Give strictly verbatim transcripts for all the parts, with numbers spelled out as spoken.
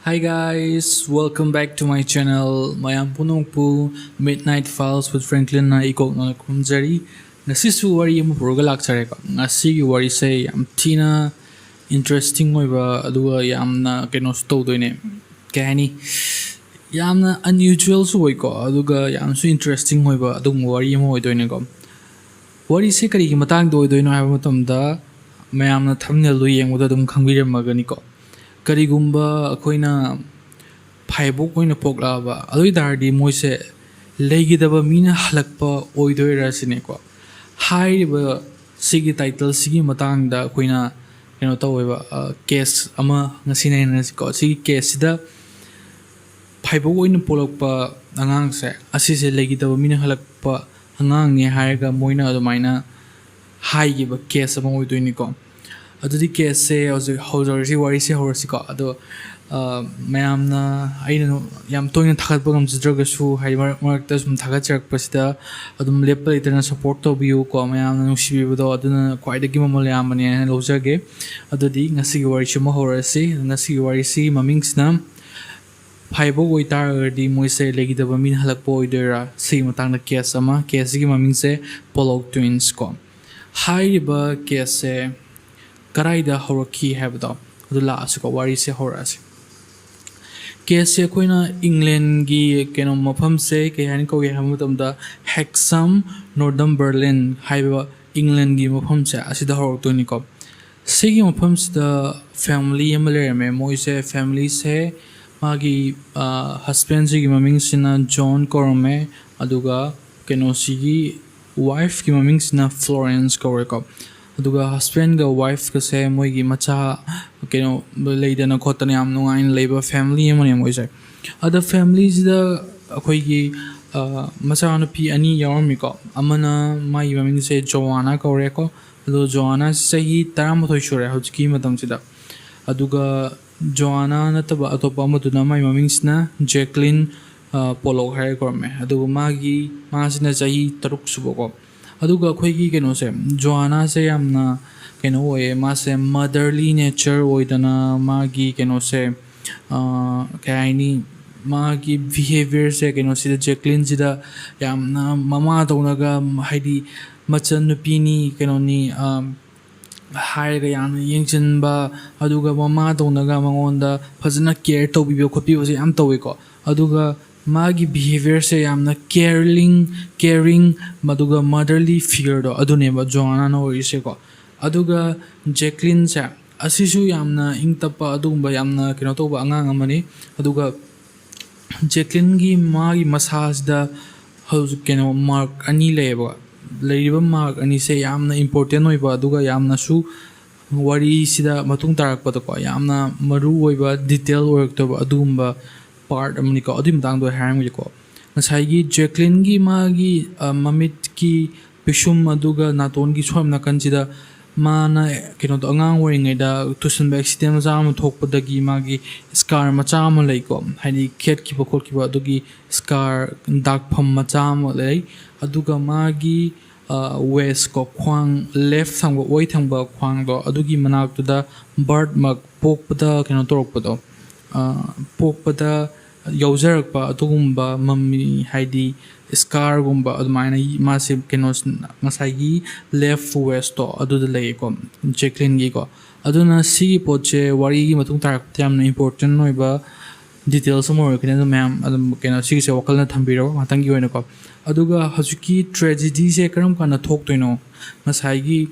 Hi guys, welcome back to my channel. ꯃꯌꯥꯝ ꯄꯨꯝꯅꯃꯛꯄꯨ Midnight Files with Franklin ꯅ ꯏꯀꯣꯛꯅ ꯈꯨꯔꯨꯝꯖꯔꯤ꯫ ꯉꯁꯤꯁꯨ ꯋꯥꯔꯤ ꯑꯃ ꯄꯨꯔꯒ ꯂꯥꯛꯆꯔꯦꯀꯣ꯫ ꯉꯁꯤꯒꯤ ꯋꯥꯔꯤꯁꯦ ꯌꯥꯝ ꯊꯤꯅ interesting ꯑꯣꯏꯕ, ꯑꯗꯨꯒ ꯌꯥꯝꯅ ꯀꯩꯅꯣꯁꯨ ꯇꯧꯗꯣꯏꯅꯦ, ꯀꯩ ꯍꯥꯏꯅꯤ, ꯌꯥꯝꯅ unusual ꯁꯨ ꯑꯣꯏꯀꯣ, ꯑꯗꯨꯒ ꯌꯥꯝꯁꯨ interesting ꯑꯣꯏꯕ ꯑꯗꯨꯒꯨꯝꯕ ꯋꯥꯔꯤ ꯑꯃ ꯑꯣꯏꯗꯣꯏꯅꯦꯀꯣ꯫ ꯋꯥꯔꯤꯁꯦ ꯀꯔꯤꯒꯤ ꯃꯇꯥꯡꯗ ꯑꯣꯏꯗꯣꯏꯅꯣ ꯍꯥꯏꯕ ꯃꯇꯝꯗ, ꯃꯌꯥꯝꯅ thumbnail ꯗꯨ ꯌꯦꯡꯕꯗ ꯑꯗꯨꯝ ꯈꯪꯕꯤꯔꯝꯃꯒꯅꯤꯀꯣ꯫ ꯀꯔꯤꯒꯨꯝꯕ ꯑꯩꯈꯣꯏꯅ ꯐꯥꯏꯕꯣꯛ ꯑꯣꯏꯅ ꯄꯣꯛꯂꯛꯑꯕ, ꯑꯗꯨ ꯑꯣꯏ ꯇꯥꯔꯗꯤ ꯃꯣꯏꯁꯦ ꯂꯩꯈꯤꯗꯕ ꯃꯤꯅ ꯍꯜꯂꯛꯄ ꯑꯣꯏꯗꯣꯏꯔꯥ ꯁꯤꯅꯦꯀꯣ꯫ ꯍꯥꯏꯔꯤꯕ ꯁꯤꯒꯤ title ꯁꯤꯒꯤ ꯃꯇꯥꯡꯗ ꯑꯩꯈꯣꯏꯅ ꯀꯩꯅꯣ ꯇꯧꯋꯦꯕ, case ꯑꯃ ꯉꯁꯤ ꯅꯩꯅꯔꯁꯤꯀꯣ꯫ ꯁꯤꯒꯤ case ꯁꯤꯗ ꯐꯥꯏꯕꯣꯛ ꯑꯣꯏꯅ ꯄꯣꯛꯂꯛꯄ ꯑꯉꯥꯡꯁꯦ, ꯑꯁꯤꯁꯦ ꯂꯩꯈꯤꯗꯕ ꯃꯤꯅ ꯍꯜꯂꯛꯄ ꯑꯉꯥꯡꯅꯦ ꯍꯥꯏꯔꯒ ꯃꯣꯏꯅ ꯑꯗꯨꯃꯥꯏꯅ ꯍꯥꯏꯈꯤꯕ case ꯑꯃ ꯑꯣꯏꯗꯣꯏꯅꯤꯀꯣ꯫ ꯑꯗꯨꯗꯤ case ꯁꯦ ꯍꯧꯖꯤꯛ ꯍꯧꯖꯔꯁꯤ, ꯋꯥꯔꯤꯁꯦ ꯍꯧꯔꯁꯤꯀꯣ꯫ ꯑꯗꯣ, ꯑ, ꯃꯌꯥꯝꯅ, ꯑꯩꯅ ꯌꯥꯝ ꯇꯣꯏꯅ ꯊꯥꯒꯠꯄ ꯉꯝꯖꯗ꯭ꯔꯒꯁꯨ, ꯍꯥꯏꯗꯤ ꯃꯔꯛ ꯃꯔꯛꯇ ꯁꯨꯝ ꯊꯥꯒꯠꯆꯔꯛꯄꯁꯤꯗ ꯑꯗꯨꯝ ꯂꯦꯞꯄ ꯂꯩꯇꯅ support ꯇꯧꯕꯤꯌꯨꯀꯣ꯫ ꯃꯌꯥꯝꯅ ꯅꯨꯡꯁꯤꯕꯤꯕꯗꯣ ꯑꯗꯨꯅ ꯈ꯭ꯋꯥꯏꯗꯒꯤ ꯃꯃꯜ ꯌꯥꯝꯕꯅꯦ ꯍꯥꯏꯅ ꯂꯧꯖꯒꯦ꯫ ꯑꯗꯨꯗꯤ ꯉꯁꯤꯒꯤ ꯋꯥꯔꯤꯁꯤ ꯑꯃ ꯍꯧꯔꯁꯤ꯫ ꯉꯁꯤꯒꯤ ꯋꯥꯔꯤꯁꯤ ꯃꯃꯤꯡꯁꯤꯅ ꯐꯥꯏꯕꯣꯛ ꯑꯣꯏꯇꯥꯔꯒꯗꯤ ꯃꯣꯏꯁꯦ ꯂꯩꯈꯤꯗꯕ ꯃꯤꯅ ꯍꯜꯂꯛꯄ ꯑꯣꯏꯗꯣꯏꯔꯥ? ꯁꯤꯒꯤ ꯃꯇꯥꯡꯗ case ꯑꯃ, case ꯁꯤꯒꯤ ꯃꯃꯤꯡꯁꯦ Pollock Twins ꯀꯣ꯫ ꯍꯥꯏꯔꯤꯕ case ꯁꯦ ꯀꯗꯥꯏꯗ ꯍꯧꯔꯛꯈꯤ ꯍꯥꯏꯕꯗꯣ ꯑꯗꯨ ꯂꯥꯛꯑꯁꯤꯀꯣ, ꯋꯥꯔꯤꯁꯦ ꯍꯧꯔꯛꯑꯁꯤ꯫ Case ꯁꯦ ꯑꯩꯈꯣꯏꯅ England ꯒꯤ ꯀꯩꯅꯣ ꯃꯐꯝꯁꯦ ꯀꯩ ꯍꯥꯏꯅ ꯀꯧꯒꯦ ꯍꯥꯏꯕ ꯃꯇꯝꯗ, Hexham, Northumberland ꯍꯥꯏꯕ England ꯒꯤ ꯃꯐꯝꯁꯦ ꯑꯁꯤꯗ ꯍꯧꯔꯛꯇꯣꯏꯅꯤꯀꯣ꯫ ꯁꯤꯒꯤ ꯃꯐꯝꯁꯤꯗ family ꯑꯃ ꯂꯩꯔꯝꯃꯦ꯫ ꯃꯣꯏꯁꯦ, family ꯁꯦ, ꯃꯥꯒꯤ, ꯑ, husband ꯁꯤꯒꯤ ꯃꯃꯤꯡꯁꯤꯅ John ꯀꯧꯔꯝꯃꯦ, ꯑꯗꯨꯒ ꯀꯩꯅꯣꯁꯤꯒꯤ wife ꯀꯤ ꯃꯃꯤꯡꯁꯤꯅ Florence ꯀꯧꯔꯦꯀꯣ꯫ ꯑꯗꯨꯒ husband ꯒ wife ꯀꯁꯦ ꯃꯣꯏꯒꯤ ꯃꯆꯥ, ꯀꯩꯅꯣ, ꯂꯩꯗꯅ ꯈꯣꯠꯇꯅ ꯌꯥꯝ ꯅꯨꯡꯉꯥꯏꯅ ꯂꯩꯕ family ꯑꯃꯅꯦ ꯃꯣꯏꯁꯦ꯫ ꯑꯗ family ꯁꯤꯗ ꯑꯩꯈꯣꯏꯒꯤ, ꯑ, ꯃꯆꯥꯅꯨꯄꯤ ꯑꯅꯤ ꯌꯥꯎꯔꯝꯃꯤꯀꯣ꯫ ꯑꯃꯅ, ꯃꯥꯒꯤ ꯃꯃꯤꯡꯁꯦ Joanna ꯀꯧꯔꯦꯀꯣ꯫ ꯑꯗꯣ Joanna ꯁꯤ ꯆꯍꯤ ꯇꯔꯥꯃꯥꯊꯣꯏ ꯁꯨꯔꯦ ꯍꯧꯖꯤꯛꯀꯤ ꯃꯇꯝꯁꯤꯗ꯫ ꯑꯗꯨꯒ Joanna ꯅꯠꯇꯕ ꯑꯇꯣꯞꯄ ꯑꯃꯗꯨꯅ, ꯃꯥꯏ ꯃꯃꯤꯡꯁꯤꯅ Jacqueline, ꯑ, Pollock ꯍꯥꯏꯔ ꯀꯧꯔꯝꯃꯦ꯫ ꯑꯗꯨꯒ ꯃꯥꯒꯤ, ꯃꯥꯁꯤꯅ ꯆꯍꯤ ꯇꯔꯨꯛ ꯁꯨꯕꯀꯣ꯫ ꯑꯗꯨꯒ ꯑꯩꯈꯣꯏꯒꯤ ꯀꯩꯅꯣꯁꯦ, Joanna ꯁꯦ ꯌꯥꯝꯅ ꯀꯩꯅꯣ ꯑꯣꯏꯌꯦ, ꯃꯥꯁꯦ motherly nature ꯑꯣꯏꯗꯅ, ꯃꯥꯒꯤ ꯀꯩꯅꯣꯁꯦ, ꯀꯩ ꯍꯥꯏꯅꯤ, ꯃꯥꯒꯤ ꯕꯤꯍꯦꯕꯤꯌꯔꯁꯦ ꯀꯩꯅꯣꯁꯤꯗ, ꯖꯦꯀ꯭ꯂꯤꯟꯁꯤꯗ ꯌꯥꯝꯅ ꯃꯃꯥ ꯇꯧꯅꯒ, ꯍꯥꯏꯗꯤ ꯃꯆꯟ ꯅꯨꯄꯤꯅꯤ, ꯀꯩꯅꯣꯅꯤ, ꯍꯥꯏꯔꯒ ꯌꯥꯝꯅ ꯌꯦꯡꯁꯤꯟꯕ, ꯑꯗꯨꯒ ꯃꯃꯥ ꯇꯧꯅꯒ ꯃꯉꯣꯟꯗ ꯐꯖꯅ ꯀꯦꯌꯔ ꯇꯧꯕꯤꯕ ꯈꯣꯠꯄꯤꯕꯁꯦ ꯌꯥꯝ ꯇꯧꯋꯦꯀꯣ꯫ ꯑꯗꯨꯒ ꯃꯥꯒꯤ ꯕꯤꯍꯦꯕꯤꯌꯔꯁꯦ ꯌꯥꯝꯅ ꯀꯦꯌꯔꯂꯤꯡ ꯀꯦꯌꯔꯤꯡ ꯑꯗꯨꯒ ꯃꯗꯔꯂꯤ ꯐꯤꯒꯔꯗꯣ, ꯑꯗꯨꯅꯦꯕ ꯖꯣꯑꯥꯅꯥꯅ ꯑꯣꯏꯔꯤꯁꯦꯀꯣ꯫ ꯑꯗꯨꯒ ꯖꯦꯀ꯭ꯂꯤꯟꯁꯦ, ꯑꯁꯤꯁꯨ ꯌꯥꯝꯅ ꯏꯪ ꯇꯞꯄ, ꯑꯗꯨꯒꯨꯝꯕ ꯌꯥꯝꯅ ꯀꯩꯅꯣ ꯇꯧꯕ ꯑꯉꯥꯡ ꯑꯃꯅꯤ꯫ ꯑꯗꯨꯒ ꯖꯦꯀ꯭ꯂꯤꯟꯒꯤ ꯃꯥꯒꯤ ꯃꯁꯥꯁꯤꯗ ꯍꯧꯖꯤꯛ ꯀꯩꯅꯣ ꯃꯥꯔꯛ ꯑꯅꯤ ꯂꯩꯌꯦꯕ꯫ ꯂꯩꯔꯤꯕ ꯃꯥꯔꯛ ꯑꯅꯤꯁꯦ ꯌꯥꯝꯅ ꯏꯝꯄꯣꯔꯇꯦꯟ ꯑꯣꯏꯕ, ꯑꯗꯨꯒ ꯌꯥꯝꯅꯁꯨ ꯋꯥꯔꯤꯁꯤꯗ ꯃꯇꯨꯡ ꯇꯥꯔꯛꯄꯗꯀꯣ ꯌꯥꯝꯅ ꯃꯔꯨ ꯑꯣꯏꯕ, ꯗꯤꯇꯦꯜ ꯑꯣꯏꯔꯛꯇꯕ ꯑꯗꯨꯒꯨꯝꯕ ꯄꯥꯔꯠ ꯑꯃꯅꯤꯀꯣ꯫ ꯑꯗꯨꯒꯤ ꯃꯇꯥꯡꯗꯣ ꯑꯩ ꯍꯥꯏꯔꯝꯒꯦꯀꯣ꯫ ꯉꯁꯥꯏꯒꯤ ꯖꯦꯀ꯭ꯂꯤꯟꯒꯤ ꯃꯥꯒꯤ, ꯑ, ꯃꯃꯤꯠꯀꯤ ꯄꯤꯁꯨꯝ ꯑꯗꯨꯒ ꯅꯥꯇꯣꯟꯒꯤ ꯁꯣꯝ ꯅꯥꯀꯟꯁꯤꯗ ꯃꯥꯅ ꯀꯩꯅꯣꯗꯣ, ꯑꯉꯥꯡ ꯑꯣꯏꯔꯤꯉꯩꯗ ꯇꯨꯁꯟꯕ ꯑꯦꯛꯁꯤꯗꯦꯟ ꯃꯆꯥ ꯑꯃ ꯊꯣꯛꯄꯗꯒꯤ ꯃꯥꯒꯤ ꯁ꯭ꯀꯥꯔ ꯃꯆꯥ ꯑꯃ ꯂꯩꯀꯣ, ꯍꯥꯏꯗꯤ ꯈꯦꯠꯈꯤꯕ ꯈꯣꯠꯈꯤꯕ ꯑꯗꯨꯒꯤ ꯁ꯭ꯀꯥꯔ, ꯗꯥꯛꯐꯝ ꯃꯆꯥ ꯑꯃ ꯂꯩ꯫ ꯑꯗꯨꯒ ꯃꯥꯒꯤ, ꯑ, ꯋꯦꯁꯀꯣ, ꯈ꯭ꯋꯥꯡ, ꯂꯦꯐ ꯊꯪꯕ, ꯑꯣꯏ ꯊꯪꯕ ꯈ꯭ꯋꯥꯡꯗꯣ, ꯑꯗꯨꯒꯤ ꯃꯅꯥꯛꯇꯨꯗ ꯕꯥꯔꯠ ꯃꯥꯔꯛ, ꯄꯣꯛꯄꯗ ꯀꯩꯅꯣ ꯇꯧꯔꯛꯄꯗꯣ, ꯑ, ꯄꯣꯛꯄꯗ ꯌꯥꯎꯖꯔꯛꯄ ꯑꯗꯨꯒꯨꯝꯕ ꯃꯃꯤ, ꯍꯥꯏꯗꯤ ꯁ꯭ꯀꯥꯔꯒꯨꯝꯕ ꯑꯗꯨꯃꯥꯏꯅ ꯃꯥꯁꯦ ꯀꯩꯅꯣ, ꯉꯁꯥꯏꯒꯤ ꯂꯦꯐ ꯋꯦꯁꯇꯣ ꯑꯗꯨꯗ ꯂꯩꯌꯦꯀꯣ, ꯖꯦꯀ꯭ꯂꯤꯟꯒꯤꯀꯣ꯫ ꯑꯗꯨꯅ ꯁꯤꯒꯤ ꯄꯣꯠꯁꯦ ꯋꯥꯔꯤꯒꯤ ꯃꯇꯨꯡ ꯇꯥꯔꯛꯄꯗ ꯌꯥꯝꯅ ꯏꯝꯄꯣꯔꯇꯦꯟ ꯑꯣꯏꯕ ꯗꯤꯇꯦꯜꯁ ꯑꯃ ꯑꯣꯏꯔꯛꯀꯅꯤ꯫ ꯑꯗꯨ ꯃꯌꯥꯝ ꯑꯗꯨꯝ ꯀꯩꯅꯣ, ꯁꯤꯒꯤꯁꯦ ꯋꯥꯈꯜꯅ ꯊꯝꯕꯤꯔꯣ ꯉꯥꯛꯇꯪꯒꯤ ꯑꯣꯏꯅꯀꯣ꯫ ꯑꯗꯨꯒ ꯍꯧꯖꯤꯛꯀꯤ ꯇ꯭ꯔꯦꯖꯤꯗꯤꯁꯦ ꯀꯔꯝ ꯀꯥꯟꯗ ꯊꯣꯛꯇꯣꯏꯅꯣ? ꯉꯁꯥꯏꯒꯤ,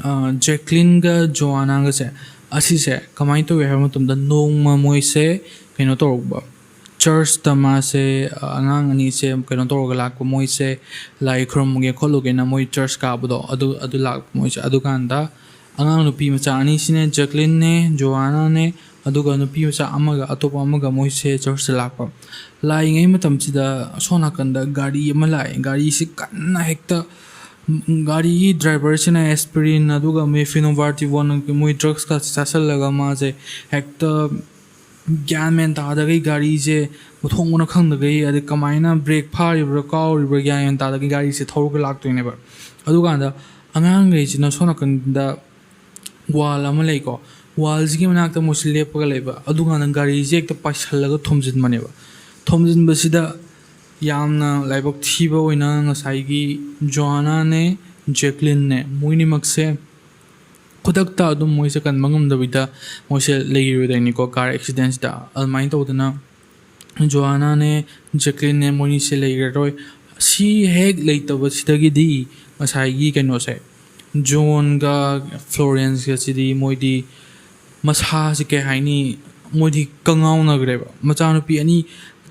ꯑ, ꯖꯦꯀ꯭ꯂꯤꯟꯒ ꯖꯣꯑꯥꯅꯥꯒꯁꯦ, ꯑꯁꯤꯁꯦ ꯀꯃꯥꯏꯅ ꯇꯧꯏ ꯍꯥꯏꯕ ꯃꯇꯝꯗ, ꯅꯣꯡꯃ ꯃꯣꯏꯁꯦ ꯀꯩꯅꯣ ꯇꯧꯔꯛꯄ, ꯆꯔꯆꯇ ꯃꯥꯁꯦ, ꯑ, ꯑꯉꯥꯡ ꯑꯅꯤꯁꯦ ꯀꯩꯅꯣ ꯇꯧꯔꯒ ꯂꯥꯛꯄ, ꯃꯣꯏꯁꯦ ꯂꯥꯏ ꯈꯨꯔꯨꯝꯒꯦ ꯈꯣꯠꯂꯨꯒꯦꯅ ꯃꯣꯏ ꯆꯔꯆ ꯀꯥꯕꯗꯣ, ꯑꯗꯨ, ꯑꯗꯨ ꯂꯥꯛꯄ ꯃꯣꯏꯁꯦ꯫ ꯑꯗꯨꯀꯥꯟꯗ ꯑꯉꯥꯡ ꯅꯨꯄꯤ ꯃꯆꯥ ꯑꯅꯤꯁꯤꯅꯦ, ꯖꯦꯀ꯭ꯂꯤꯟꯅꯦ, ꯖꯣꯑꯥꯅꯥꯅꯦ, ꯑꯗꯨꯒ ꯅꯨꯄꯤ ꯃꯆꯥ ꯑꯃꯒ, ꯑꯇꯣꯞꯄ ꯑꯃꯒ ꯃꯣꯏꯁꯦ ꯆꯔꯆꯇ ꯂꯥꯛꯄ꯫ ꯂꯥꯛꯏꯉꯩ ꯃꯇꯝꯁꯤꯗ ꯑꯁꯣꯝ ꯅꯥꯀꯟꯗ ꯒꯥꯔꯤ ꯑꯃ ꯂꯥꯛꯑꯦ꯫ ꯒꯥꯔꯤꯁꯤ ꯀꯟꯅ ꯍꯦꯛꯇ, ꯒꯥꯔꯤꯒꯤ ꯗ꯭ꯔꯥꯏꯚꯔꯁꯤꯅ ꯑꯦꯁꯄꯤꯔꯤꯟ ꯑꯗꯨꯒ ꯃꯦꯐꯤꯅꯣꯕꯥꯔꯇꯤꯕꯣꯟ, ꯃꯣꯏ ꯗ꯭ꯔꯒꯁꯀ ꯆꯥꯁꯤꯜꯂꯒ ꯃꯥꯁꯦ ꯍꯦꯛꯇ ꯒ꯭ꯌꯥꯟ ꯃꯦꯟ ꯇꯥꯗꯈꯩ, ꯒꯥꯔꯤꯁꯦ ꯃꯊꯣꯡ ꯃꯔꯝ ꯈꯪꯗꯈꯩ, ꯑꯗꯩ ꯀꯃꯥꯏꯅ ꯕ꯭ꯔꯦꯛ ꯐꯥꯔꯤꯕ꯭ꯔꯥ ꯀꯥꯎꯔꯤꯕ꯭ꯔꯥ ꯒ꯭ꯌꯥꯟ ꯃꯦꯟ ꯇꯥꯗꯈꯩ ꯒꯥꯔꯤꯁꯦ ꯊꯧꯔꯒ ꯂꯥꯛꯇꯣꯏꯅꯦꯕ꯫ ꯑꯗꯨꯀꯥꯟꯗ ꯑꯉꯥꯡꯈꯩꯁꯤꯅ ꯁꯣꯝ ꯅꯥꯀꯟꯗ ꯋꯥꯜ ꯑꯃ ꯂꯩꯀꯣ, ꯋꯥꯜꯁꯤꯒꯤ ꯃꯅꯥꯛꯇ ꯃꯣꯏꯁꯦ ꯂꯦꯞꯄꯒ ꯂꯩꯕ꯫ ꯑꯗꯨꯀꯥꯟꯗ ꯒꯥꯔꯤꯁꯦ ꯍꯦꯛꯇ ꯄꯥꯏꯁꯜꯂꯒ ꯊꯣꯝꯖꯤꯟꯕꯅꯦꯕ꯫ ꯊꯣꯝꯖꯤꯟꯕꯁꯤꯗ ꯌꯥꯝꯅ ꯂꯥꯏꯕꯛ ꯊꯤꯕ ꯑꯣꯏꯅ ꯉꯁꯥꯏꯒꯤ ꯖꯣꯑꯥꯅꯥꯅꯦ ꯖꯦꯀ꯭ꯂꯤꯟꯅꯦ, ꯃꯣꯏꯅꯤꯃꯛꯁꯦ ꯈꯨꯗꯛꯇ ꯑꯗꯨꯝ ꯃꯣꯏꯁꯦ ꯀꯟꯕ ꯉꯝꯗꯕꯤꯗ ꯃꯣꯏꯁꯦ ꯂꯩꯈꯤꯔꯣꯏꯗꯣꯏꯅꯤꯀꯣ, ꯀꯥꯔ ꯑꯦꯛꯁꯤꯗꯦꯟꯁꯤꯗ꯫ ꯑꯗꯨꯃꯥꯏꯅ ꯇꯧꯗꯅ ꯖꯣꯑꯥꯅꯥꯅꯦ ꯖꯦꯀ꯭ꯂꯤꯟꯅꯦ ꯃꯣꯏꯅꯤꯁꯦ ꯂꯩꯈ꯭ꯔꯔꯣꯏ꯫ ꯁꯤ ꯍꯦꯛ ꯂꯩꯇꯕꯁꯤꯗꯒꯤꯗꯤ ꯉꯁꯥꯏꯒꯤ ꯀꯩꯅꯣꯁꯦ, ꯖꯣꯟꯒ ꯐ꯭ꯂꯣꯔꯦꯟꯁꯀꯁꯤꯗꯤ ꯃꯣꯏꯗꯤ ꯃꯁꯥꯁꯤ ꯀꯩ ꯍꯥꯏꯅꯤ, ꯃꯣꯏꯗꯤ ꯀꯉꯥꯎꯅꯈ꯭ꯔꯦꯕ꯫ ꯃꯆꯥꯅꯨꯄꯤ ꯑꯅꯤ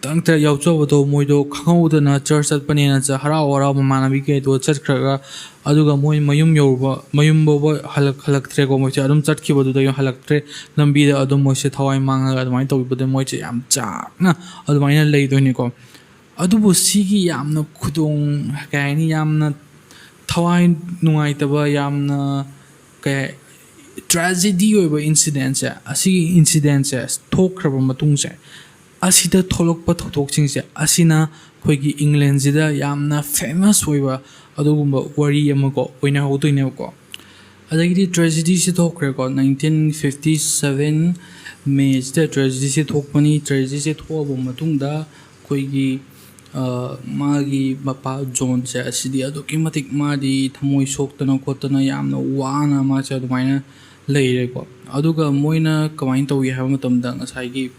ꯈꯛꯇꯪꯇ ꯌꯥꯎꯖꯕꯗꯣ ꯃꯣꯏꯗꯣ ꯈꯪꯍꯧꯗꯅ ꯆꯔꯆ ꯆꯠꯄꯅꯦꯅ ꯆ-, ꯍꯔꯥꯎ ꯍꯔꯥꯎ ꯃꯃꯥꯟꯅꯕꯤ ꯀꯩꯗꯣ ꯆꯠꯈ꯭ꯔꯒ, ꯑꯗꯨꯒ ꯃꯣꯏ ꯃꯌꯨꯝ ꯌꯧꯔꯨꯕ, ꯃꯌꯨꯝ ꯐꯥꯎꯕ ꯍꯜꯂꯛ-, ꯍꯜꯂꯛꯇ꯭ꯔꯦꯀꯣ꯫ ꯃꯣꯏꯁꯦ ꯑꯗꯨꯝ ꯆꯠꯈꯤꯕꯗꯨꯗ ꯍꯜꯂꯛꯇ꯭ꯔꯦ꯫ ꯂꯝꯕꯤꯗ ꯑꯗꯨꯝ ꯃꯣꯏꯁꯦ ꯊꯋꯥꯏ ꯃꯥꯡꯉꯒ ꯑꯗꯨꯃꯥꯏꯅ ꯇꯧꯕꯤꯕꯗ ꯃꯣꯏꯁꯦ ꯌꯥꯝ ꯆꯥꯛꯅ ꯑꯗꯨꯃꯥꯏꯅ ꯂꯩꯗꯣꯏꯅꯤꯀꯣ꯫ ꯑꯗꯨꯕꯨ ꯁꯤꯒꯤ ꯌꯥꯝꯅ ꯈꯨꯗꯣꯡ, ꯀꯩ ꯍꯥꯏꯅꯤ, ꯌꯥꯝꯅ ꯊꯋꯥꯏ ꯅꯨꯡꯉꯥꯏꯇꯕ, ꯌꯥꯝꯅ ꯀꯩ, ꯇ꯭ꯔꯦꯖꯦꯗꯤ ꯑꯣꯏꯕ ꯏꯟꯁꯤꯗꯦꯟꯁꯦ, ꯑꯁꯤꯒꯤ ꯏꯟꯁꯤꯗꯦꯟꯁꯦ ꯊꯣꯛꯈ꯭ꯔꯕ ꯃꯇꯨꯡꯁꯦ, ꯑꯁꯤꯗ ꯊꯣꯛꯂꯛꯄ ꯊꯧꯗꯣꯛꯁꯤꯡꯁꯦ ꯑꯁꯤꯅ ꯑꯩꯈꯣꯏꯒꯤ ꯏꯪꯂꯦꯟꯁꯤꯗ ꯌꯥꯝꯅ ꯐꯦꯃꯁ ꯑꯣꯏꯕ ꯑꯗꯨꯒꯨꯝꯕ ꯋꯥꯔꯤ ꯑꯃꯀꯣ ꯑꯣꯏꯅꯍꯧꯗꯣꯏꯅꯦꯕꯀꯣ꯫ ꯑꯗꯒꯤꯗꯤ ꯇ꯭ꯔꯦꯖꯦꯗꯤꯁꯤ ꯊꯣꯛꯈ꯭ꯔꯦꯀꯣ, ꯅꯥꯏꯟꯇꯤꯟ ꯐꯤꯐꯇꯤ ꯁꯚꯦꯟ ꯃꯦꯁꯤꯗ ꯇ꯭ꯔꯦꯖꯦꯗꯤꯁꯤ ꯊꯣꯛꯄꯅꯤ꯫ ꯇ꯭ꯔꯦꯖꯦꯗꯤꯁꯤ ꯊꯣꯛꯑꯕ ꯃꯇꯨꯡꯗ ꯑꯩꯈꯣꯏꯒꯤ, ꯑ, ꯃꯥꯒꯤ ꯃꯄꯥ ꯖꯣꯟꯁꯦ ꯑꯁꯤꯗꯤ ꯑꯗꯨꯛꯀꯤ ꯃꯇꯤꯛ ꯃꯥꯗꯤ ꯊꯃꯣꯏ ꯁꯣꯛꯇꯅ ꯈꯣꯠꯇꯅ ꯌꯥꯝꯅ ꯋꯥꯅ ꯃꯥꯁꯦ ꯑꯗꯨꯃꯥꯏꯅ ꯂꯩꯔꯦꯀꯣ꯫ ꯑꯗꯨꯒ ꯃꯣꯏꯅ ꯀꯃꯥꯏꯅ ꯇꯧꯏ ꯍꯥꯏꯕ ꯃꯇꯝꯗ ꯉꯁꯥꯏꯒꯤ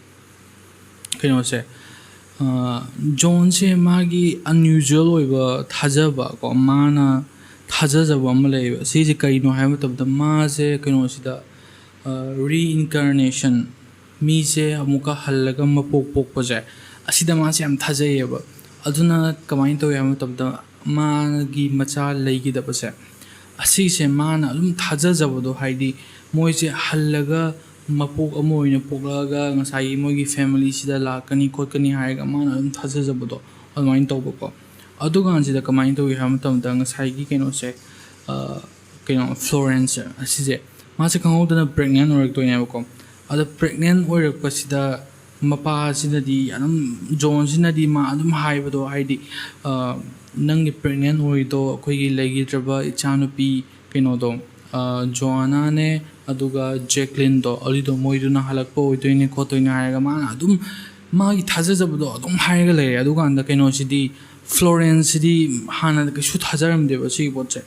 ꯀꯩꯅꯣꯁꯦ, ꯑ, ꯖꯣꯟꯁꯦ ꯃꯥꯒꯤ unusual ꯑꯣꯏꯕ ꯊꯥꯖꯕ ꯀꯣ, ꯃꯥꯅ ꯊꯥꯖꯖꯕ ꯑꯃ ꯂꯩꯌꯦꯕ꯫ ꯁꯤꯁꯦ ꯀꯩꯅꯣ ꯍꯥꯏꯕ ꯃꯇꯝꯗ ꯃꯥꯁꯦ ꯀꯩꯅꯣꯁꯤꯗ, ꯑ, reincarnation, ꯃꯤꯁꯦ ꯑꯃꯨꯛꯀ ꯍꯜꯂꯒ ꯃꯄꯣꯛ ꯄꯣꯛꯄꯁꯦ, ꯑꯁꯤꯗ ꯃꯥꯁꯦ ꯌꯥꯝ ꯊꯥꯖꯩꯌꯦꯕ꯫ ꯑꯗꯨꯅ ꯀꯃꯥꯏꯅ ꯇꯧꯏ ꯍꯥꯏꯕ ꯃꯇꯝꯗ ꯃꯥꯒꯤ ꯃꯆꯥ ꯂꯩꯈꯤꯗꯕꯁꯦ, ꯑꯁꯤꯁꯦ ꯃꯥꯅ ꯑꯗꯨꯝ ꯊꯥꯖꯖꯕꯗꯣ, ꯍꯥꯏꯗꯤ ꯃꯣꯏꯁꯦ ꯍꯜꯂꯒ ꯃꯄꯣꯛ ꯑꯃ ꯑꯣꯏꯅ ꯄꯣꯛꯂꯛꯑꯒ ꯉꯁꯥꯏꯒꯤ ꯃꯣꯏꯒꯤ ꯐꯦꯃꯤꯂꯤꯁꯤꯗ ꯂꯥꯛꯀꯅꯤ ꯈꯣꯠꯀꯅꯤ ꯍꯥꯏꯔꯒ ꯃꯥꯅ ꯑꯗꯨꯝ ꯊꯥꯖꯖꯕꯗꯣ ꯑꯗꯨꯃꯥꯏꯅ ꯇꯧꯕꯀꯣ꯫ ꯑꯗꯨꯀꯥꯟꯁꯤꯗ ꯀꯃꯥꯏꯅ ꯇꯧꯏ ꯍꯥꯏꯕ ꯃꯇꯝꯗ ꯉꯁꯥꯏꯒꯤ ꯀꯩꯅꯣꯁꯦ, ꯑ, ꯀꯩꯅꯣ, ꯐ꯭ꯂꯣꯔꯦꯟꯁ ꯑꯁꯤꯁꯦ ꯃꯥꯁꯦ ꯈꯪꯍꯧꯗꯅ ꯄ꯭ꯔꯦꯒꯅꯦꯟ ꯑꯣꯏꯔꯛꯇꯣꯏꯅꯦꯕꯀꯣ꯫ ꯑꯗ ꯄ꯭ꯔꯦꯒꯅꯦꯟ ꯑꯣꯏꯔꯛꯄꯁꯤꯗ ꯃꯄꯥꯁꯤꯅꯗꯤ ꯑꯗꯨꯝ, ꯖꯣꯟꯁꯤꯅꯗꯤ ꯃꯥ ꯑꯗꯨꯝ ꯍꯥꯏꯕꯗꯣ, ꯍꯥꯏꯗꯤ, ꯑ, "ꯅꯪꯒꯤ ꯄ꯭ꯔꯦꯒꯅꯦꯟ ꯑꯣꯏꯔꯤꯗꯣ ꯑꯩꯈꯣꯏꯒꯤ ꯂꯩꯈꯤꯗ꯭ꯔꯕ ꯏꯆꯥꯅꯨꯄꯤ ꯀꯩꯅꯣꯗꯣ, ꯖꯣꯑꯥꯅꯥꯅꯦ ꯑꯗꯨꯒ ꯖꯦꯛꯂꯤꯟꯗꯣ, ꯑꯗꯨꯗꯣ ꯃꯣꯏꯗꯨꯅ ꯍꯜꯂꯛꯄ ꯑꯣꯏꯗꯣꯏꯅꯦ ꯈꯣꯠꯇꯣꯏꯅꯦ ꯍꯥꯏꯔꯒ ꯃꯥꯅ ꯑꯗꯨꯝ ꯃꯥꯒꯤ ꯊꯥꯖꯖꯕꯗꯣ ꯑꯗꯨꯝ ꯍꯥꯏꯔꯒ ꯂꯩꯔꯦ꯫ ꯑꯗꯨꯀꯥꯟꯗ ꯀꯩꯅꯣꯁꯤꯗꯤ, ꯐ꯭ꯂꯣꯔꯦꯟꯁꯁꯤꯗꯤ ꯍꯥꯟꯅ ꯀꯩꯁꯨ ꯊꯥꯖꯔꯝꯗꯦꯕ ꯁꯤꯒꯤ ꯄꯣꯠꯁꯦ꯫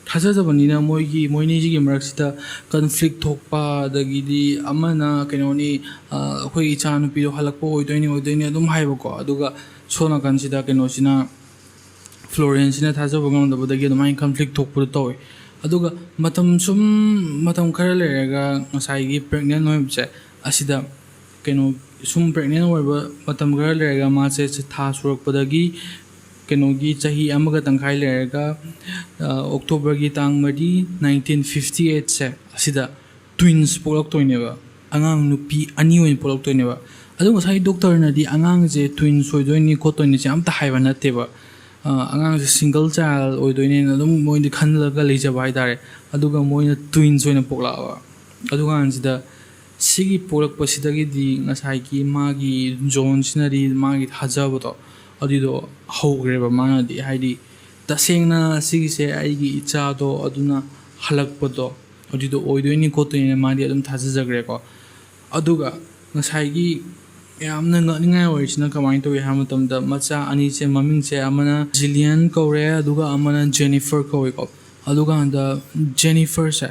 ꯊꯥꯖꯗꯕꯅꯤꯅ ꯃꯣꯏꯒꯤ, ꯃꯣꯏꯅꯤꯁꯤꯒꯤ ꯃꯔꯛꯁꯤꯗ ꯀꯟꯐ꯭ꯂꯤꯛ ꯊꯣꯛꯄ, ꯑꯗꯒꯤꯗꯤ ꯑꯃꯅ ꯀꯩꯅꯣꯅꯤ, ꯑꯩꯈꯣꯏ ꯏꯆꯥ ꯅꯨꯄꯤꯗꯣ ꯍꯜꯂꯛꯄ ꯑꯣꯏꯗꯣꯏꯅꯤ, ꯑꯣꯏꯗꯣꯏꯅꯤ ꯑꯗꯨꯝ ꯍꯥꯏꯕꯀꯣ꯫ ꯑꯗꯨꯒ ꯁꯣꯝ ꯅꯥꯀꯟꯁꯤꯗ ꯀꯩꯅꯣꯁꯤꯅ, ꯐ꯭ꯂꯣꯔꯦꯟꯁꯤꯅ ꯊꯥꯖꯕ ꯉꯝꯗꯕꯗꯒꯤ ꯑꯗꯨꯃꯥꯏꯅ ꯀꯟꯐ꯭ꯂꯤꯛ ꯊꯣꯛꯄꯗꯣ ꯇꯧꯋꯤ꯫ ꯑꯗꯨꯒ ꯃꯇꯝ ꯁꯨꯝ, ꯃꯇꯝ ꯈꯔ ꯂꯩꯔꯒ ꯉꯁꯥꯏꯒꯤ ꯄ꯭ꯔꯦꯒꯅꯦꯟ ꯑꯣꯏꯕꯁꯦ ꯑꯁꯤꯗ, ꯀꯩꯅꯣ, ꯁꯨꯝ ꯄ꯭ꯔꯦꯒꯅꯦꯟ ꯑꯣꯏꯕ ꯃꯇꯝ ꯈꯔ ꯂꯩꯔꯒ ꯃꯥꯁꯦ ꯊꯥ ꯁꯨꯔꯛꯄꯗꯒꯤ, ꯀꯩꯅꯣꯒꯤ ꯆꯍꯤ ꯑꯃꯒ ꯇꯪꯈꯥꯏ ꯂꯩꯔꯒ, ꯑꯣꯛꯇꯣꯕꯔꯒꯤ ꯇꯥꯡ ꯃꯔꯤ, ꯅꯥꯏꯟꯇꯤꯟ ꯐꯤꯐꯇꯤ ꯑꯩꯠꯁꯦ ꯑꯁꯤꯗ ꯇ꯭ꯋꯤꯟꯁ ꯄꯣꯛꯂꯛꯇꯣꯏꯅꯦꯕ꯫ ꯑꯉꯥꯡ ꯅꯨꯄꯤ ꯑꯅꯤ ꯑꯣꯏꯅ ꯄꯣꯛꯂꯛꯇꯣꯏꯅꯦꯕ꯫ ꯑꯗꯣ ꯉꯁꯥꯏ ꯗꯣꯛꯇꯔꯅꯗꯤ ꯑꯉꯥꯡꯁꯦ ꯇ꯭ꯋꯤꯟꯁ ꯑꯣꯏꯗꯣꯏꯅꯤ ꯈꯣꯠꯇꯣꯏꯅꯤꯁꯦ ꯑꯝꯇ ꯍꯥꯏꯕ ꯅꯠꯇꯦꯕ꯫ ꯑꯉꯥꯡꯁꯦ ꯁꯤꯡꯒꯜ ꯆꯥꯏꯜ ꯑꯣꯏꯗꯣꯏꯅꯦꯅ ꯑꯗꯨꯝ ꯃꯣꯏꯗꯤ ꯈꯜꯂꯒ ꯂꯩꯖꯕ ꯍꯥꯏꯇꯥꯔꯦ꯫ ꯑꯗꯨꯒ ꯃꯣꯏꯅ ꯇ꯭ꯋꯤꯟꯁ ꯑꯣꯏꯅ ꯄꯣꯛꯂꯛꯑꯕ꯫ ꯑꯗꯨꯀꯥꯟꯁꯤꯗ ꯁꯤꯒꯤ ꯄꯣꯛꯂꯛꯄꯁꯤꯗꯒꯤꯗꯤ ꯉꯁꯥꯏꯒꯤ ꯃꯥꯒꯤ ꯖꯣꯟꯁꯤꯅꯗꯤ ꯃꯥꯒꯤ ꯊꯥꯖꯕꯗꯣ ꯑꯗꯨꯗꯣ ꯍꯧꯈ꯭ꯔꯦꯕ꯫ ꯃꯥꯅꯗꯤ, ꯍꯥꯏꯗꯤ, ꯇꯁꯦꯡꯅ ꯁꯤꯒꯤꯁꯦ ꯑꯩꯒꯤ ꯏꯆꯥꯗꯣ, ꯑꯗꯨꯅ ꯍꯜꯂꯛꯄꯗꯣ ꯑꯗꯨꯗꯣ ꯑꯣꯏꯗꯣꯏꯅꯤ ꯈꯣꯠꯇꯣꯏꯅꯤꯅ ꯃꯥꯗꯤ ꯑꯗꯨꯝ ꯊꯥꯖꯖꯈ꯭ꯔꯦꯀꯣ꯫ ꯑꯗꯨꯒ ꯉꯁꯥꯏꯒꯤ ꯌꯥꯝꯅ ꯉꯛꯅꯤꯡꯉꯥꯏ ꯑꯣꯏꯔꯤꯁꯤꯅ ꯀꯃꯥꯏꯅ ꯇꯧꯏ ꯍꯥꯏꯕ ꯃꯇꯝꯗ, ꯃꯆꯥ ꯑꯅꯤꯁꯦ, ꯃꯃꯤꯡꯁꯦ ꯑꯃꯅ ꯖꯤꯂꯤꯌꯟ ꯀꯧꯔꯦ ꯑꯗꯨꯒ ꯑꯃꯅ ꯖꯦꯅꯤꯐꯔ ꯀꯧꯏꯀꯣ꯫ ꯑꯗꯨꯀꯥꯟꯗ ꯖꯦꯅꯤꯐꯔꯁꯦ